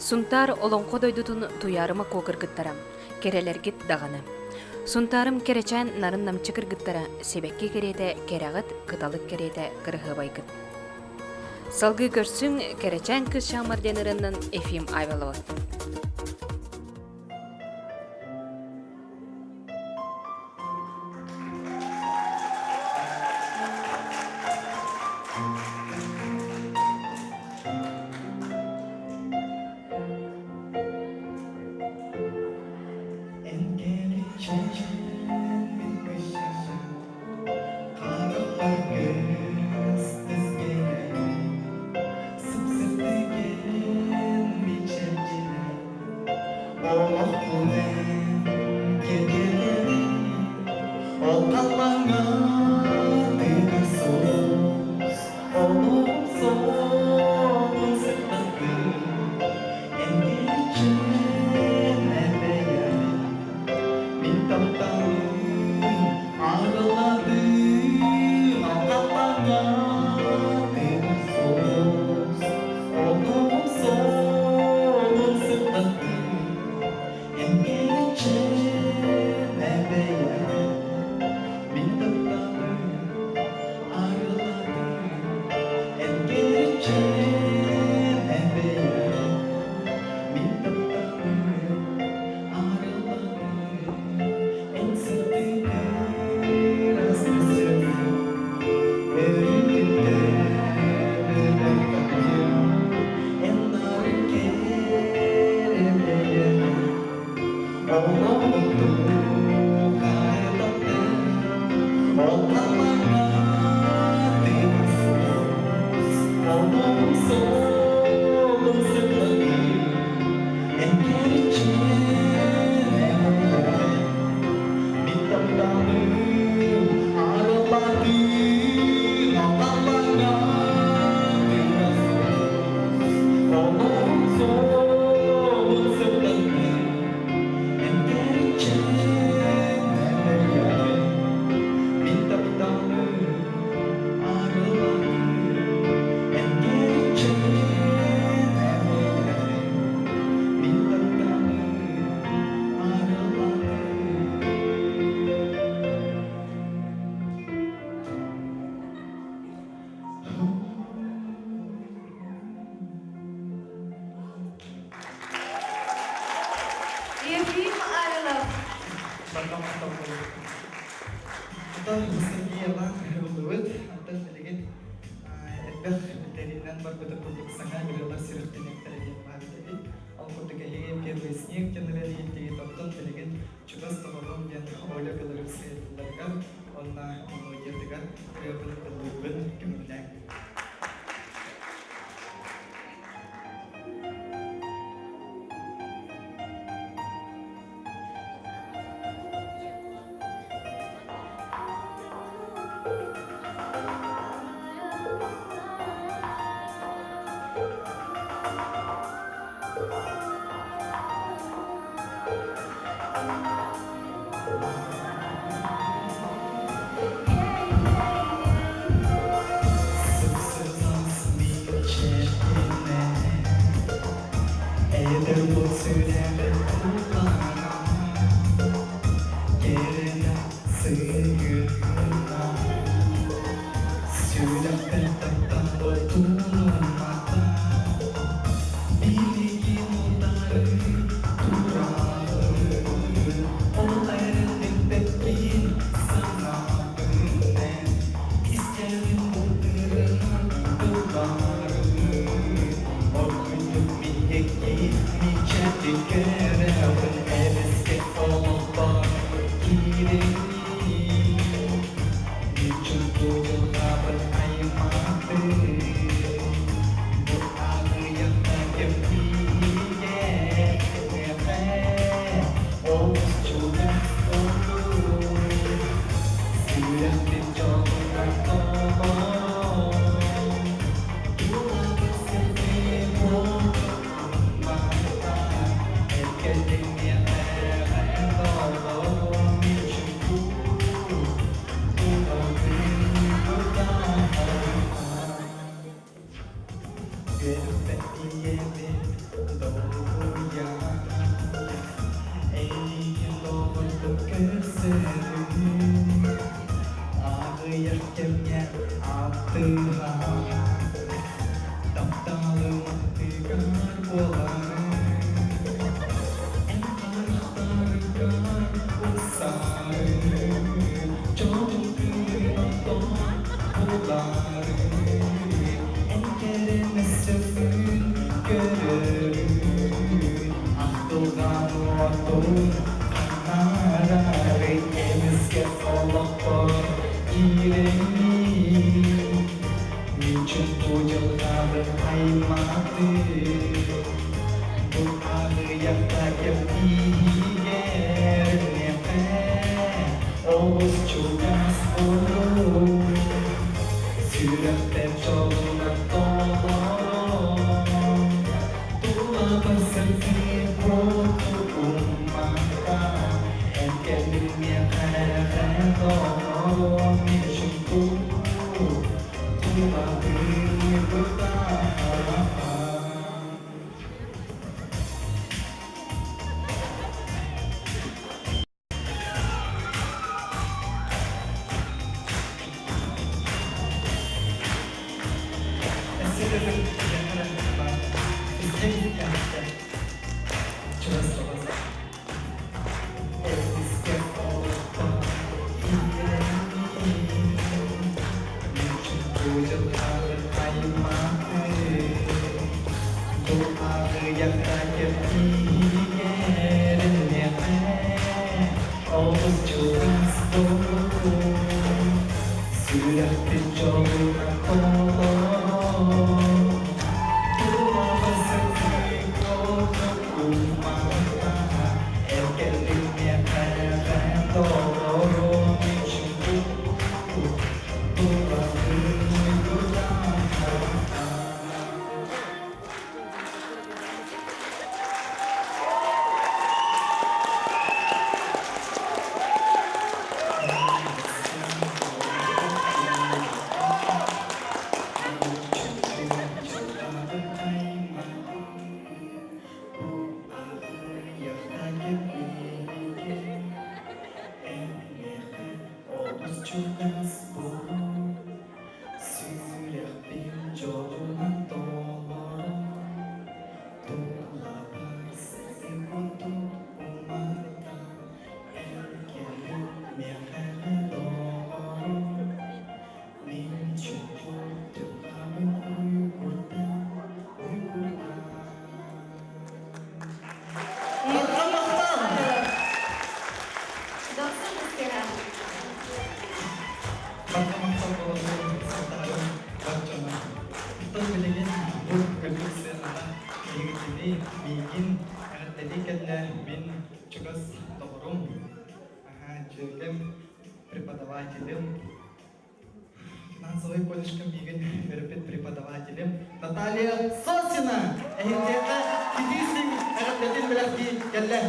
Сунтаар олоҥхо дойдутун туйаарыма куо кыргыттара, кэрэлэргит даҕаны. Сунтаарым кэрэчээн нарын-намчы кыргыттара, сибэкки кэриэтэ кэрэҕит, кыталык кэриэтэ кырыһыабайгыт. Салгыы көрсүҥ кэрэчээн кыыс Шамар диэн ырыаннан Ефим Айвалова. Ефим Арылов. Барҕа махтал буолуо. Онтон Сергеевна ыллыбыт. Онтон билигин элбэх биллэриинэн барбыта курдук саҥа ырыалар сүрэхтэниэхтэрэ диэн баар эбит. Ол курдук эһиги Первый снег диэн ырыа иһиттигит, оттон билигин Чугас доҕорум диэн Оля Белоруссия тылларыгар уонна мелодиятыгар ырыабын ыллыырбын көҥүллээҥ. Эдэр бу сүрэҕи кутана Кэрэнэ сыыйыгына Сүрэхпин таптала тунумата Билигин утары турабын Ол эрэн билбэппин санаабын эн Истэҕин былтырынан тылларын Оргуйдук миэки мичээти көрөҕүн Эмискэ олохпор киирэҥҥин Ничего дьылҕабын аймаатыҥ Бу аҕыйахта кэм тиийэр миэхэ Олус чугас буоллун Сүрэхпин дьолунан толорон Тулабар сирдии буолуммата Эркэлин миэхэ толорон Мичик Көрбөт долгуйа Эйигин доҕордук көрсөрүм Аҕыйах кэмҥэ аттыга Тапталым аттыгар буоларым Эн харахтаргар ыксарым Чоҕун кыырын оттон буларым Эн кэрэн өссөбүн көрөрүм Ахтылҕан уотун ханнарары Эмискэ олохпор киирэҥҥин Мичил бу дьылҕабын аймаатым Бу аҕыйахта кэм тиийэр миэхэ Олус чугас буолуҥ Сүрэхпэр дьолунан толорон Тулабар сырдык уоту уммакка Эн кэллиҥ миэхэ толорон Мичил бу тулабын бытаан. Олус чугас буолуҥ, сүрэхпит дьолунан толорон, Тулаҕа сытыы уммата, эркэллик миэхэ толорон için тулалыыр уйгулаах. Эҕэрдэлии кэллэ мин чугас доҕорум, дьүөгэм, преподавателим, финансовый колледжка миигин үөрэппит преподавателим Наталья Сосина эһиэхэ итии эҕэрдэтин бэлэхтии кэллэ.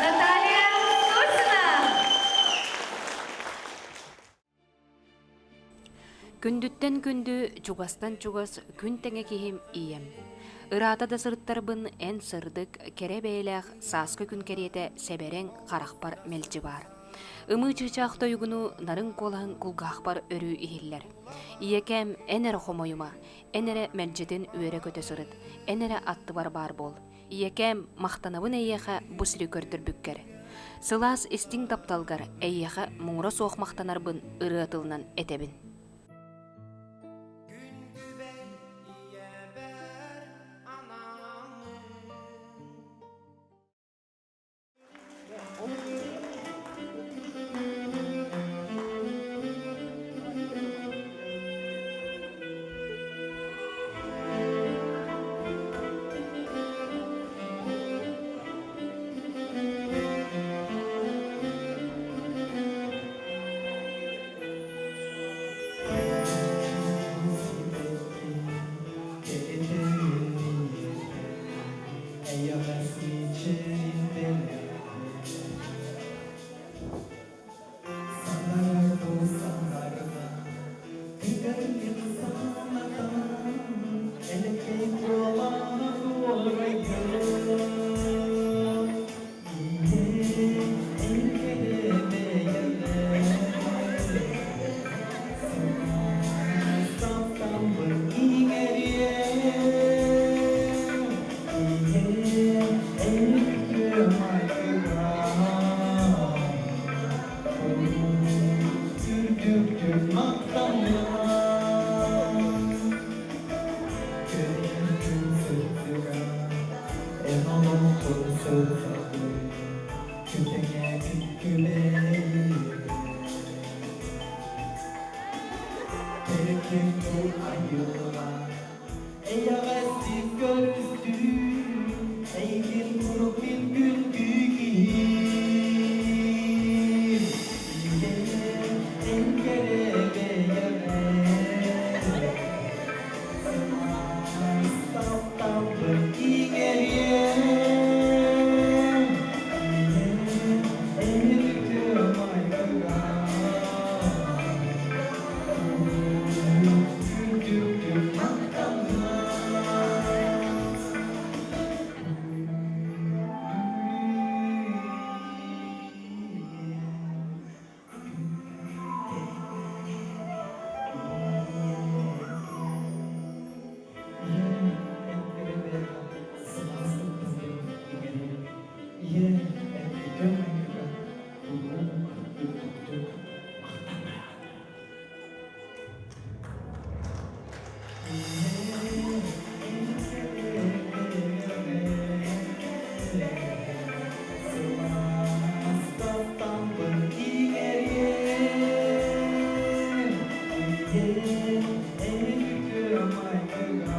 Наталья Сосина! Күндүттэн күндү, чугастан чугас күн тэҥэ киһим ийэм. Ыраата да сырыттарбын эн сырдык, кэрэ бэйэлээх сааскы күн кэриэтэ сэбэрэҥ харахпар мэлдьи баар. Ымыы чыычаах тойугуну нарын куолаһын кулгаахпар өрүү иһиллэр. Ийэкээм, эн эрэ хомойума, эн эрэ мэлдьитин үөрэ-көтө сырыт, эн эрэ аттыбар баар буол. Ийэкээм, махтанабын эйиэхэ бу сири көрдөрбүккэр. Сылаас истиҥ тапталгар эйиэхэ муҥура суох махтанарбын ырыа тылынан этэбин. махтанна. Күн күн сырдыга, эн олоххун сырдатыы, күтэҥэ күккүлэйиэ. Эркин тул айылҕа, эйэҕэстик көрүстүү, эйигин куруук мин күндү киһим. Ийэм, эн кэрэ бэйэҕэр, сылаас тапталбын иҥэриэм. Ийэм, эн үтүө майгыгар,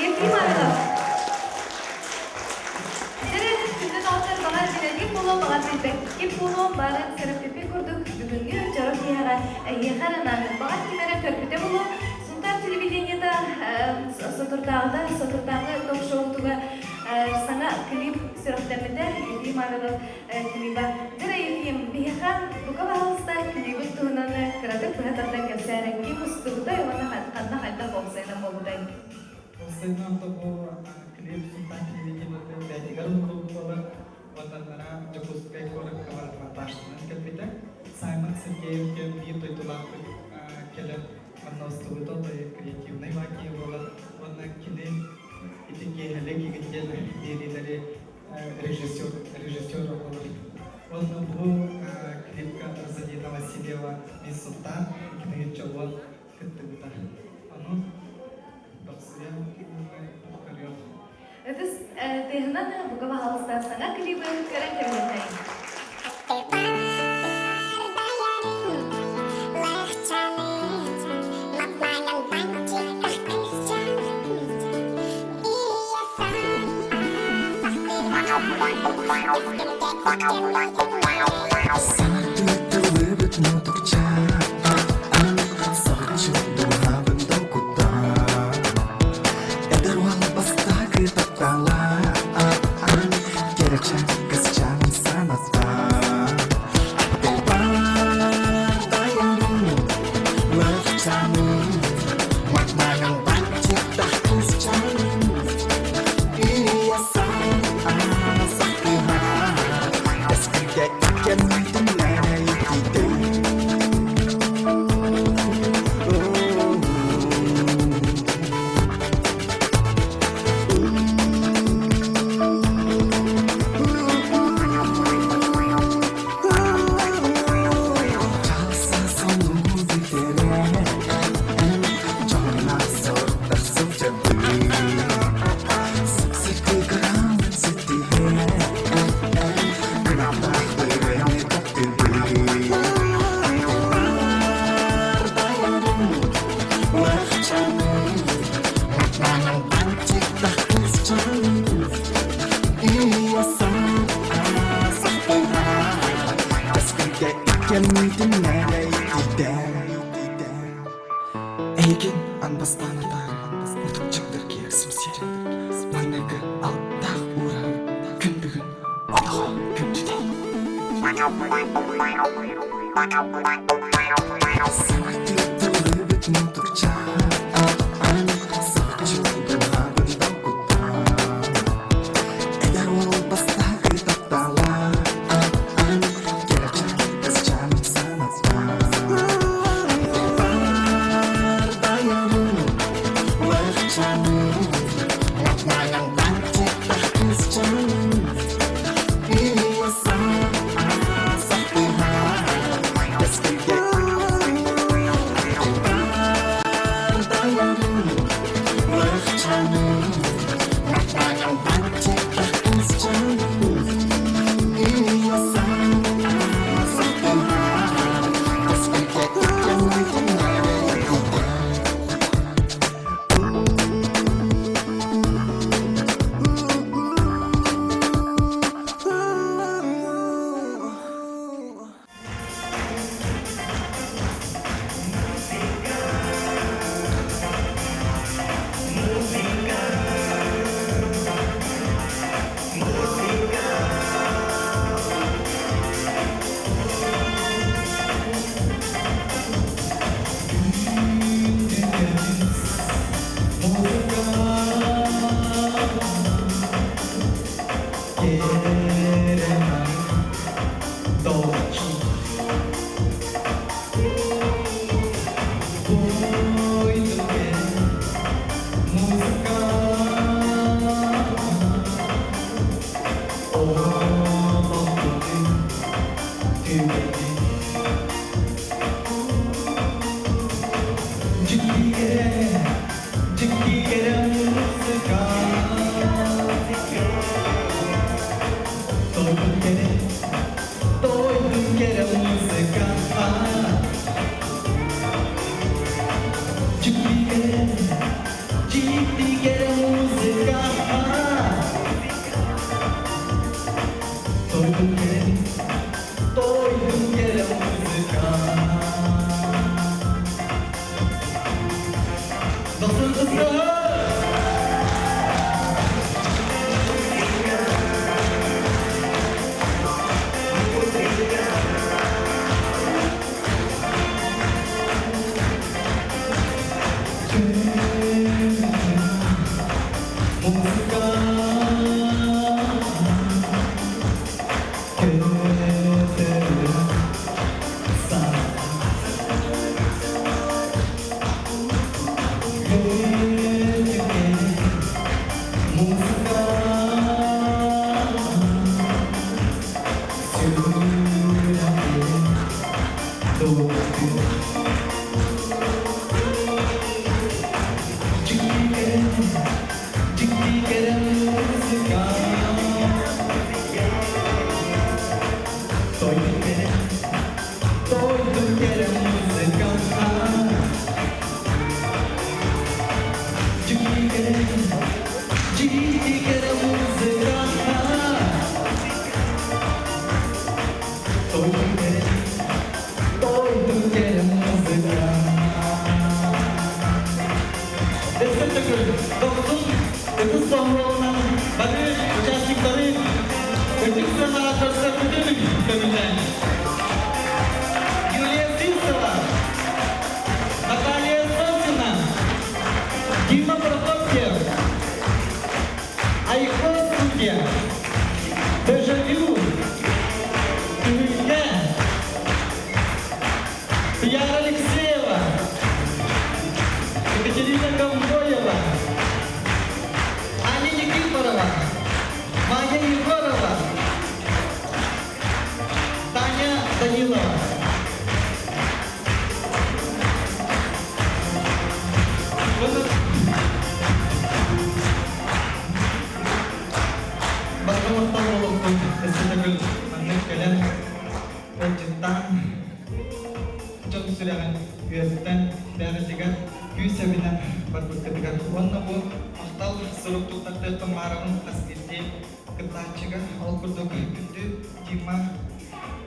Ефим Авилов. Сири күндү доҕоттор баҕар билэргит буолуо, баҕар билбэккит буолуо, баарын сырыппыппыт курдук бүгүҥҥү дьоро киэһэҕэ эһиэхэ эрэ баҕар ким эрэ көрбүтэ буолуо. Сунтаар телевидениета соторутааҕыта соторутааҥҥы ток-шоутугар саҥа клип сүрэхтэммитэ. Ефим Авилов клиба. Дьэ, Ефим, биһиэхэ бука баһаалыста клибин туһунан кыратык быһа тардан кэпсээрэ ким устубутай уонна ханна хайдах уопсайынан буолбутай? Уопсайынан то бу клип Сунтаар телевидениетын бэйэтигэр уһуллубут буолар. Уонна Дьокуускай куоракка монтажтанан кэлбитэ. Саймон Сергеев диэн биир дойдулаахпыт кэлэн манна устубута, креативнай магия буолар. Уонна кини ити киэһэлик игин диэн биэриилэри режиссер, режиссер оҕолор. Уонна бу клипка Розалина Васильева Мисс Султан кинигэ чолбон кыттыбыта. Ону дохсуйа көрүөх. Ытыс тыаһынан бука баһаалыста саҥа клибы көрөн кэбиһиэххэйиҥ. Саҥардыы мутукчаан, саҕыччы дууһабын долгутан, эдэр уол бастакы таптала, кэрэчээн кысчаан санатан, Аттыбар лыхчаным, махманан бантиктах кысчаным, Эйигин анбастаан атаары мутукчалар киэрсимсиэр маҥнайгы алыптаах уураһым күн бүгүн олоҕо күндүтэй. Саҥардыы тыллыыбыт мутукчаан, саҕаччы дууһабын долгутан, эдэр уол бастакы таптала, кэрэчээн кысчааным санатан. Дьикти кэрэ, дьикти кэрэ музыка. Тойдун кэрэ, тойдун кэрэ музыка. Дьикти кэрэ, дьикти кэрэ музыка. Тойдун кэрэ, тойдун кэрэ музыка. Дохсун ытыһы! Музыка Дохсун ытыс доҕуһуолунан бары участниктары ытык сыанаҕа көрсөрбүтүн көҥүллээн. Юлия Сивцева, Наталья Сосина, Дима Прокопьев, Айхо студия, Дежавю, Түһүлгэ, Туяра Алексеева, Екатерина Гамбоева, Аня Никифорова, Майя Егорова, Таня Данилова. Бастаматтан олохтон өссө төгүл маннык кэлэн ыалдьыттаан дьон сүрэҕин үөттэн бэҕэтигэр күүс эбинэн барбыккытыгар уонна бу махтал сурук туттардыахпын баарабын хас биирдии кыттааччыга. Ол курдук күндү Дима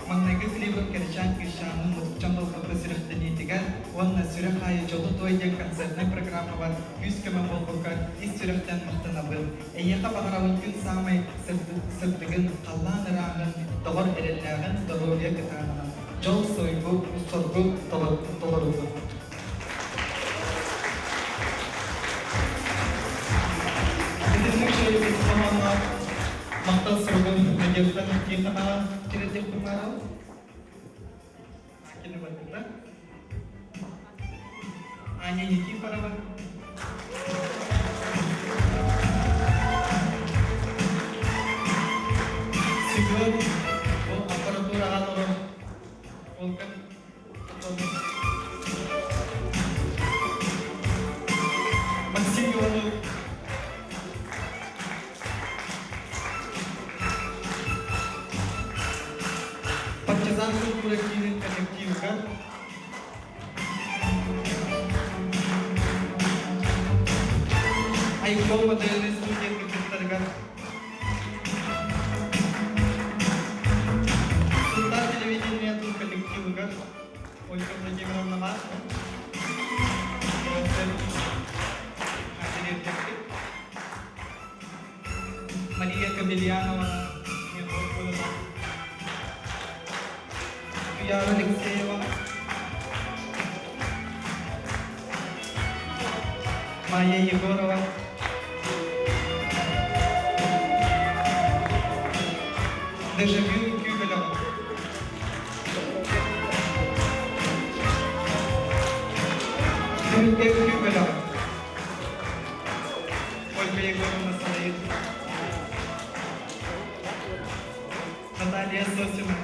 маҥнайгы клибын Кэрэчээн кыысчаанын мутукчан долгутта сүрэхтэниитигэр уонна Сүрэх аайы дьолу туой диэн концертнай программабар күүс-көмө буолбуккар ис сүрэхтэн махтанабын. Эйиэхэ баҕарабын күн саамай сырдыгын, халлаан ырааһын, доҕор эрэллээҕин, доруобуйа кытаанаҕын, дьол-сойгу, соргу толорутун. Итинник үчүгэй хоһооҥҥо махтал суругун Надежда Тихонова тириэрдиэхпин баарабын. Кини барбыта. Аня Никифорова. Семен бу аппаратураҕа олорор Волков Максим Иванов. Партизан культура киинин коллективыгар Айкол модельный студия кыргыттарыгар Сунтаар телевидениетын коллективыгар Ольга Владимировна Маркова Мария Кабельянова, Туяра Алексеева, Майя Егорова, Дежавю Кюбелева. Түмүккэ Кюбелева. Ольга Егоровна Салаит. Наталья Сосина.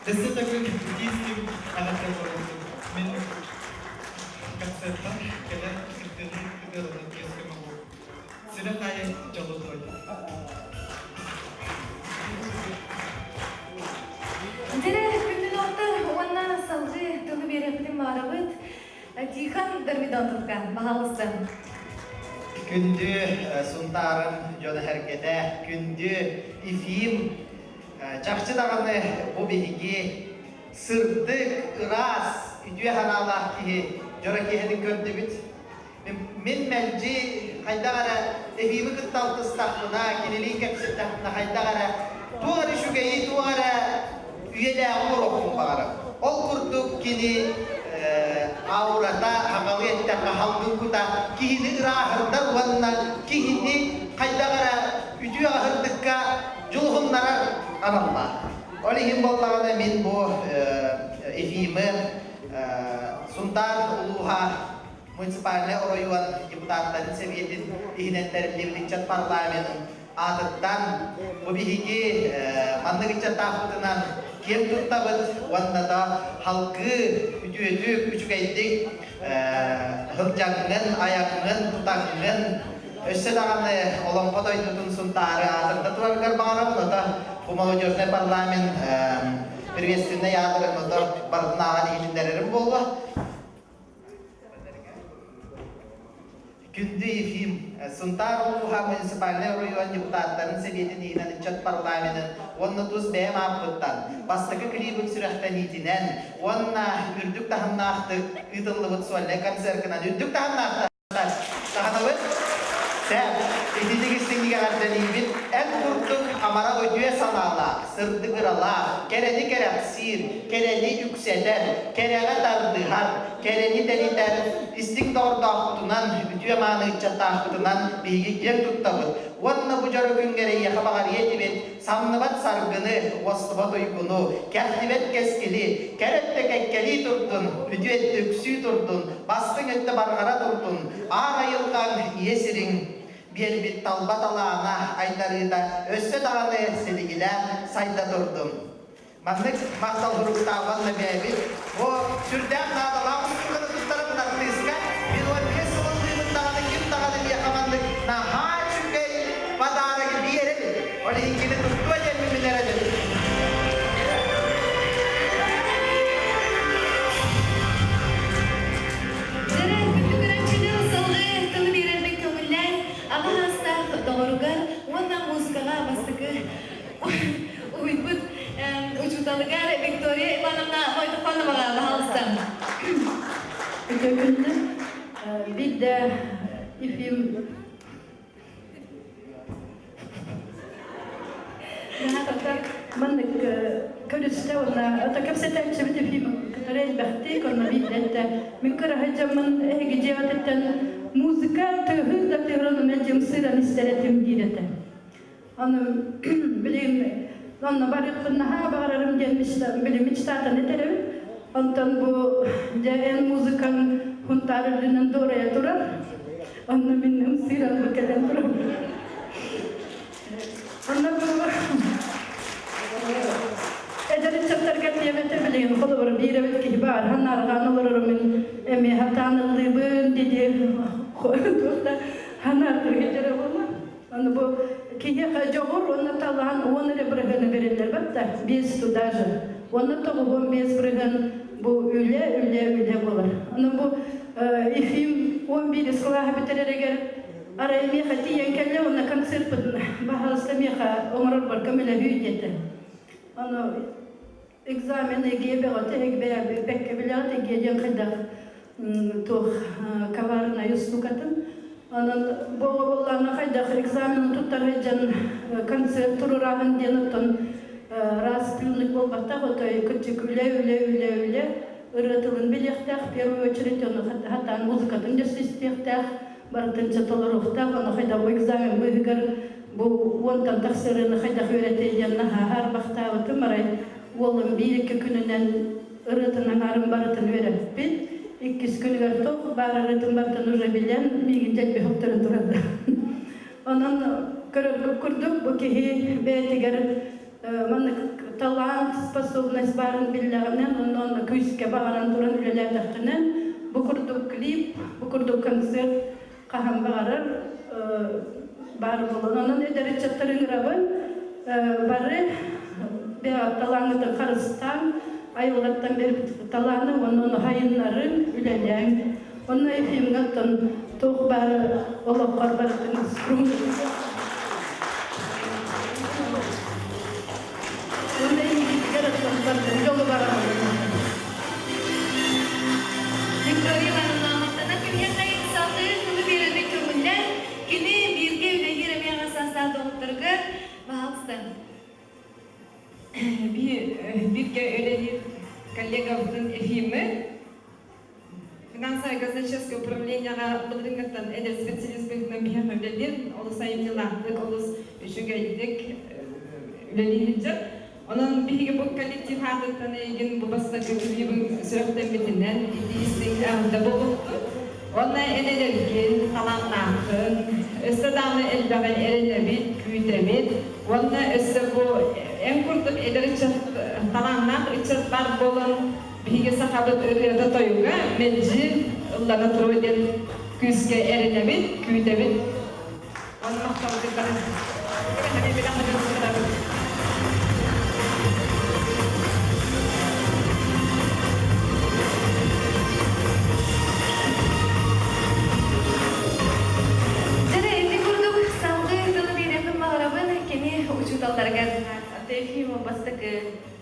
Өссө төгүл итии-истиҥ эҕэрдэ буолуохтун. Мин концертан кэлэн кыттыыны кытыарынан күүс-көмө буол. Сүрэх аайы дьолу той. Дьэрэ күндү доҕоттор уонна салгыы тылы биэриэхпитин баҕарабыт. Тихон Дормидонтовка, баһаалыста. Күндү Сунтаарым дьоно-сэргэтэ, күндү Ефим Чахчы даҕаны бу биһиги сырдык, ыраас, үтүө санаалаах киһи дьоро киэһэтин көрдүбүт. Мин мэлдьи хайдах эрэ эһиими кытта алтыстахпына, кинилиин кэпсэттэхпинэ хайдах эрэ туох эрэ үчүгэйи, туох эрэ үйэлээҕи оҥоруохпун баҕарабын. Ол курдук кини аурата, хаҥалыы эттэххэ халгын кута киһини ырааһырдар уонна киһини хайдах эрэ үтүө аһырдыкка дьулуһуннарар аналлаах. Ол иһин буоллаҕына мин бу Ефимы Сунтаар улууһа муниципальнай оройуон депутаттарын сэбиэтин иһинэн тэриллибит ыччат парламенын аатыттан бу биһиги маннык ыччаттаахпытынан киэн туттабыт уонна да халгыы үтүөтүк үчүгэйдик сылдьаҥҥын, айаҥҥын, тутаҥҥын Өссө даҕаны Олоҥхо дойдутун Сунтаары аатырда турарыгар баҕарабын, ото бу молодежный парламент приветственнай аатырын ото барытын ааҕан иһитиннэрэрим буолуо. Күндү Ефим, Сунтаар улууһа муниципальнай оройуон депутаттарын сэбиэтин иһинэн ыччат парламенын уонна тус бэйэм ааппыттан бастакы клибын сүрэхтэниитинэн уонна үрдүк таһымнаахтык ыытыллыбыт сольнай концеркынан үрдүк таһымнаахтар Саҕанабыт. Сэ, итинник истиҥник эҕэрдэлиибит. Эн курдук амара үтүө санаалаах, сырдык ыралаах, кэрэни кэрэхсиир, кэрэни үксэтэр, кэрэҕэ тардыһар, кэрэни тэнитэр истиҥ доҕордоохпутунан, үтүө мааны ыччаттаахпытынан биһиги киэн туттабыт. Уонна бу дьоро күҥҥэ эйиэхэ баҕарыа этибит, самныбат саргыны, уостубат уйгуну, кэхтибэт кэскили, кэрэ өттө кэккэлии турдун, үтүө өттө үксүү турдун, бастыҥ өттө барҕара турдун, аар айылҕаҥ, ийэ сириҥ биэрбит талба талаана, айдарыыта өссө даҕаны силигилээн сайда турдун. Маннык махтал суруктаабан да бэйэбит бу сүрдээх наадалаах устууканы туттарабын артыыска. Мин 15 сылын даҕаны ким даҕаны миэхэ маннык наһаа үчүгэй подарогы биэрэбин. Ол иһин кини туттуо диэммин мин эрэнэбин. Дьэрэ, күндү көрөөччүлэр, салгыы тылы биэрэрбин көҥүллээн, аҕа саастаах доҕоругар уонна музыкаҕа бастакы уһуйбут учууталыгар Виктория Ивановна Мойтохоноваҕа баһаалыста. Үтүө күннэр. Биирдэ Ефим Маннык көрүстэ уонна ото кэпсэтээччибит Ефим кытары элбэхтик онно биирдэ мин кыраһа дьоммун эһиги дьиэҕититтэн музыка тыаһыыр да тыаһыран онно дьымсыыран истэр этим диир этэ. Аны билигин онно барыахпын наһаа баҕарарым диэн били мечтатан этэрэбин. Онтон бу дьэ эн музыкаҥ Хунтаар үрдүнэн дуорайа турар. Онно мин ымсыыран бу кэлэн турабын. Онно бу эдэр ыччаттарга тиэмэтэ билигин холобур биир эбит киһи баар ханаарҕаан олорорум мин эмиэ хатаан ыллыыбын дии туох да ханааргырга дьэрэ буолла. Аны бу киһиэхэ дьоҕур уонна талаан 10 эрэ бырыһыаны бэриллэр батта, биэс туда же. Уонна 95% бу үлэ, үлэ, үлэ буолар. Аны бу Ефим 11 кылааһы бүтэрэригэр арай миэхэ тиийэн кэллэ уонна концертпытын баһаалыста миэхэ оҥорорбор көмөлөһүү диэтэ. Аны экзамен эгиэ бөҕөтө бэккэ билэҕит эгиэ диэн хайдах туох коварнай устукатын онон бу оҕо буоллаҕына хайдах экзамены туттара сылдьан концерт туруораһын диэн оттон раз плюнуть буолбатах отой кырдьык үлэ үлэ үлэ үлэ ырыа тылын билиэхтээх в первую очередь ону хатаан музыкатын дьэ истиэхтээх барытын чэ толоруохтаах ону хайдах бу экзамен быыһыгар бу уонтан тахса ырыаны хайдах үөрэтиэй диэн наһаа аарбахтаабытым арай уолум биир-икки күнүнэн ырыатын аҥаарын барытын үөрэппит иккис күнүгэр туох баар ырыатын барытын уже билэн миигин дьэлби охторон турарда онон көрөргүт курдук бу киһи бэйэтигэр Маннык талант, способность баарын биллэҕинэн, онно онно күүскэ баҕаран туран үлэлээтэххинэ, бу курдук клип, бу курдук концерт хаһан баҕарар баар буолан. Онон эдэр ыччаттары ыҥырабын, бары талааҥҥытын харыстаан, айылҕаттан бербит талааны уонна ону хайыннарыҥ, үлэлээҥ. Онно Ефимҥа оттон туох баар олоххор барытын Уонна инникитигэр оттон барытын дьолу барабын. Виктория Ивановна махтана кимиэхэ салгыы тылы биэрэрбин көҥүллээн, кини бииргэ үлэлиир эмиэҕэ саастаах доҕотторугар баһаалыста. Бииргэ үлэлиир коллегабытын Ефимы финансовое-казначейское управлениеҕа былырыыҥҥыттан эдэр специалист быһыытынан биһиэхэ үлэлиир, олус айымньылаахтык, олус үчүгэйдик үлэлии сылдьар. Онон биһиги бу коллектив аатыттан эйигин бу бастакы клибын сүрэхтэммитинэн ити истиҥ эҕэрдэ буолуохтун. Уонна эн эдэргин, талааннааххын, өссө даҕаны элбэҕи эрэнэбит, күүтэбит. Уонна өссө бу эн курдук эдэр ыччат, талааннаах ыччат баар буолан биһиги сахабыт ырыата-тойуга мэлдьи ыллана туруо диэн күүскэ эрэнэбит, күүтэбит. Онон махталбыт бары. Дьэ, ити курдук салгыы тылы биэриэхпин баҕарабын кини учууталларыгар. Ефимов бастакы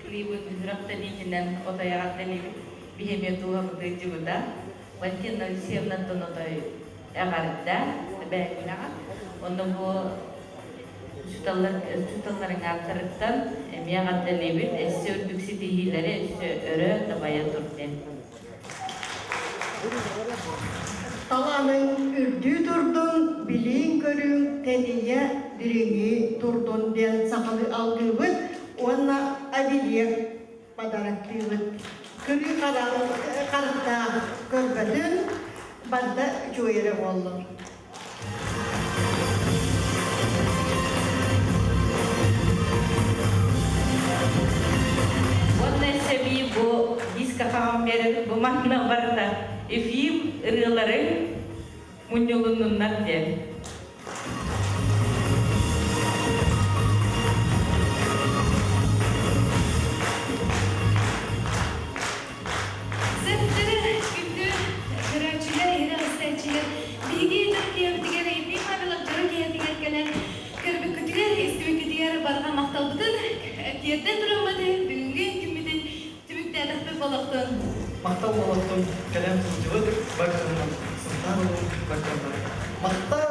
клибын сүрэхтэниитинэн отойаҕар дэлибит биһиэмиэ дууһабытыы дьыбыта Валентина Алексеевнаттан отой эҕэрдэ бэйэккинэҕэ онно бу учууталлар учууталларыҥ ааттарыттан эмиэ эҕэрдэлиибит өссө үрдүк ситиһиилэри өссө өрө дабайа тур диэн Талааныҥ үрдүү турдун, билииҥ-көрүүҥ тэнийэ дириҥии турдун диэн сахалыы алгыыбыт уонна обелиэк подароктыыбыт. Кырыы харахтаах көрбөтүн, барда үчүгэй эрэ буоллун. Уонна сэмии бу диска хаҕан биэрэбит бу манна барыта Ефим ырыаларын мунньулуннуннар диэн. Сыттыры күндү көрөөччүлэр, иһирэх истээччилэр, биһиги Түркийэбитигэр Ефим Авилов дьоро киһитигэр кэлэн көрбүккүтүгэр, истибиккитигэр барҕа махталбытын тиэрдэн тураммыт бүгүҥҥү күммүтүн түмүктээтэхпит болохтун. Махтал болоттун кэлэн сылдьыбыт бар дьонунан Сунтаар улууһун бар дьоннор. Махтал!